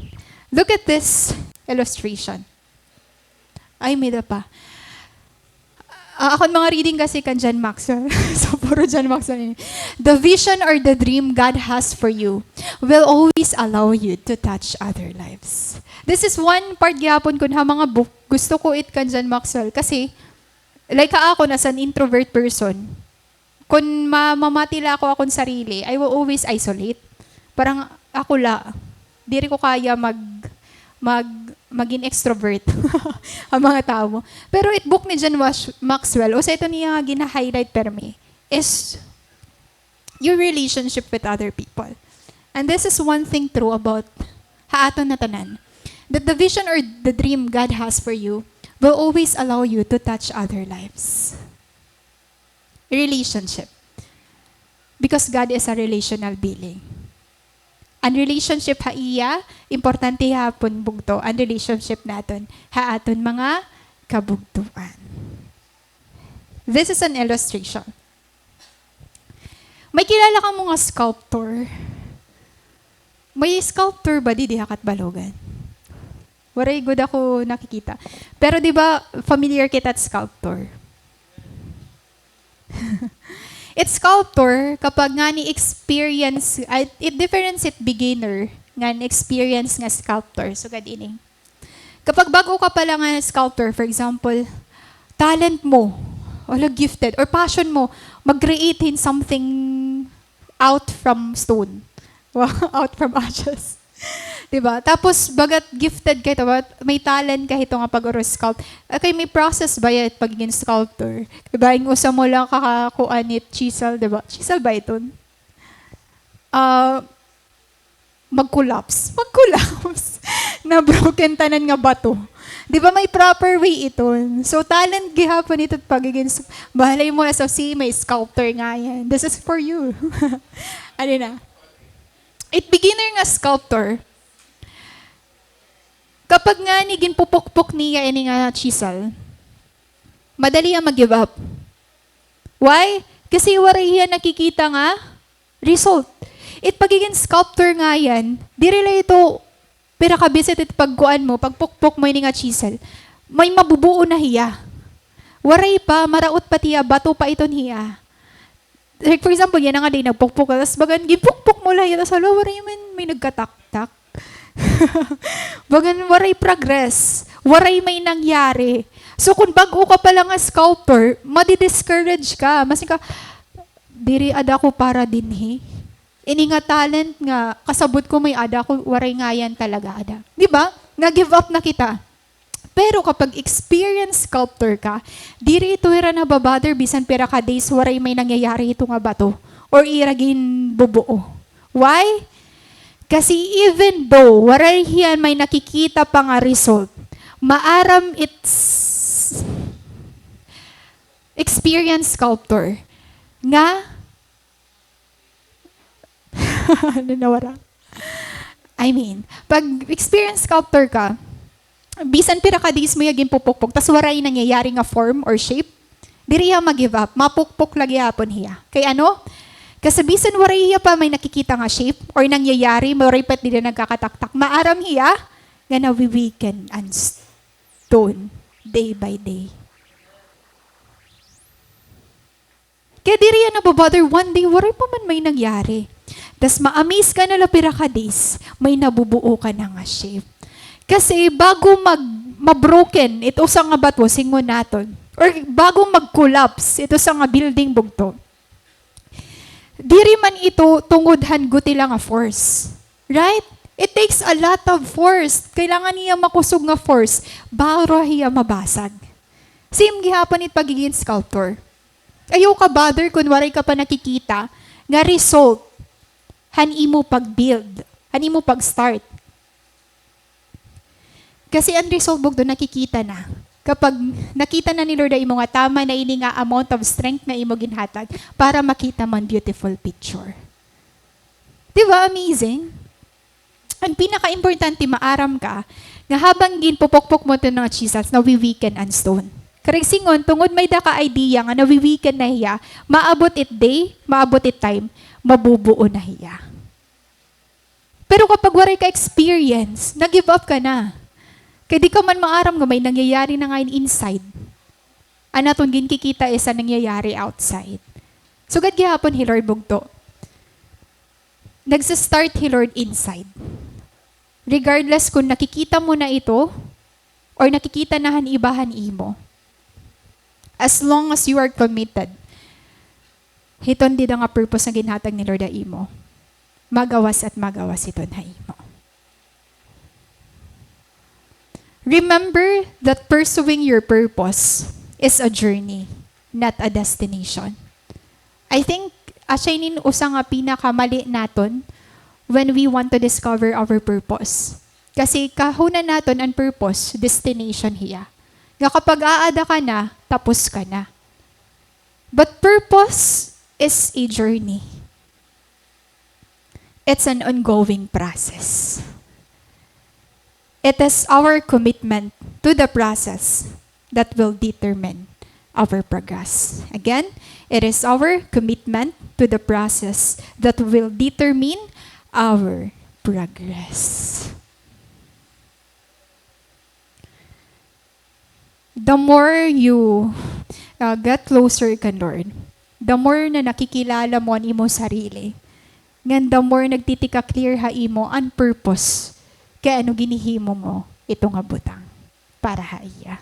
Look at this illustration. Ay, may-ada pa. Ah, akon mga reading kasi kan John Maxwell. So, puro John Maxwell ini. The vision or the dream God has for you will always allow you to touch other lives. This is one part gihapon kun ha mga book, gusto ko it kan John Maxwell. Kasi, like ha akon, as an introvert person, kun ma-, mamati la ako akon sarili, I will always isolate. Parang ako la, diri ko kaya mag-, mag-, magin extrovert ha mga tawo. Pero it book ni John Max-, Maxwell, usa ito niya nga gina-highlight permi, is your relationship with other people. And this is one thing true about ha aton nga tanan, that the vision or the dream God has for you will always allow you to touch other lives. Relationship. Because God is a relational being. An relationship ha iya, importante gihapon, bugto, an relationship naton ha aton mga kabugtoan. This is an illustration. May kilala kamo nga sculptor? May sculptor ba didi ha Catbalogan? Waray gud ako nakikita. Pero di ba familiar kita it sculptor? It sculptor, kapag ngani experience, ay, it difference it beginner ngan experience nga sculptor. Sugad ini. Kapag bag-o ka pa la nga sculptor, for example, talent mo, wala, gifted, or passion mo, mag-create hin something out from stone. Wow, out from ashes. Di ba? Tapos, bagat gifted ka hito, may talent ka hito nga pag-uro sculpt. Okay, may process ba it pagigin sculptor? Di ba? Yung usa mo lang kakakuan it chisel, di ba? Chisel ba iton? Ah, mag-collapse. Mag-collapse. Na-broken tanan nga bato. Di ba may proper way iton? So, talent gihapon ito pagigin s-, bahalay mo, S F C, may sculptor ngayan. This is for you. Ano na? It beginner nga sculptor, kapag ngani ginpupukpok niya ini nga chisel, madali hiya mag-give up. Why? Kasi waray hiya nakikita nga result. It pagigin sculptor ngayan, diri la ito pira ka bisit it pagkuan mo, pagpukpok mo ini nga chisel. May mabubuo na hiya. Waray pa, maraot pa it hiya, bato pa iton hiya. Like, for example, yana ngadi nagpukpok ka, tas bagan, gipukpok mo la hiya, tas hala, waray man may nagkataktak. Bagan, waray progress. Waray may nangyari. So, kun bag-o ka pa la nga sculptor, madi-discourage ka. Masiring ka, diri ada ako para dinhi. Ini nga talent nga kasabot ko may-ada ko, waray ngayan talaga ada. Di ba? Na-give up na kita. Pero kapag experienced sculptor ka, diri ito hira nababother bisan pira ka days waray may nangyayari ito nga bato or ira ginbubuo. Why? Kasi even though waray hiya may nakikita pa nga result, maaram it experienced sculptor nga Ano, nawara? I mean, pag experienced sculptor ka, bisan pira ka days mo hiya ginpupukpok, tas waray nangyayari nga form or shape, diri hiya ma-give up, mapukpok la gihapon hiya. Kay ano? Kasi bisan waray hiya pa may nakikita nga shape or nangyayari, waray pa it dida nagkakataktak, maaram hiya nga nawi-weaken an stone day by day. Kaya diri hiya nabobother, one day, waray pa man may nangyari. Tas ma-amaze ka na la pira ka days, may nabubuo ka na nga shape. Kasi bago mag, ma-broken, it usa nga bato, singon naton, or bago mag-collapse, it usa nga building bugto, diri man ito tungod han guti la nga force. Right? It takes a lot of force. Kailangan hiya makusog nga force para hiya mabasag. Same gihapon it pagiging sculptor. Ayaw ka bother kun waray ka pa nakikita nga result han imo pag-build, han imo pag-start. Kasi an result bugto nakikita na. Kapag nakita na ni Lord ha imo nga tama na ini nga amount of strength nga imo ginhatag para makita mo an beautiful picture. Di ba amazing? An pinakaimportante, maaram ka nga habang ginpupukpok mo iton mga chisels, nawi-weaken an stone. Karuyag singon, tungod may-ada ka idea nga nawi-weaken na hiya, maabot it day, maabot it time, mabubuo na hiya. Pero kapag waray ka experience, na-give up ka na. Kay di ka man maaram nga may nangyayari na ngay-an inside. An aton ginkikita is an nangyayari outside. Sugad gihapon hi Lord bugto. Nagsa-start hi Lord inside. Regardless kun nakikita mo na ito or nakikita na han iba han imo. As long as you are committed hiton dida nga purpose nga ginhatag ni Lord ha imo, magawas at magawas hiton ha imo. Remember that pursuing your purpose is a journey, not a destination. I think, asya inin usa nga pinakamali naton when we want to discover our purpose. Kasi kahunan naton an purpose, destination hiya. Nga kapag aada ka na, tapos ka na. But purpose is a journey. It's an ongoing process. It is our commitment to the process that will determine our progress. Again, it is our commitment to the process that will determine our progress. The more you, uh, get closer kan Lord, the more na nakikilala mo an imo sarili, ngan the more nagtitika-clear ha imo an purpose kay ano ginhihimo mo ito nga butang para ha iya.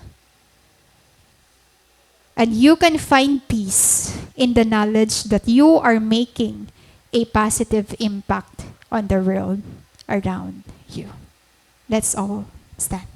And you can find peace in the knowledge that you are making a positive impact on the world around you. Let's all stand.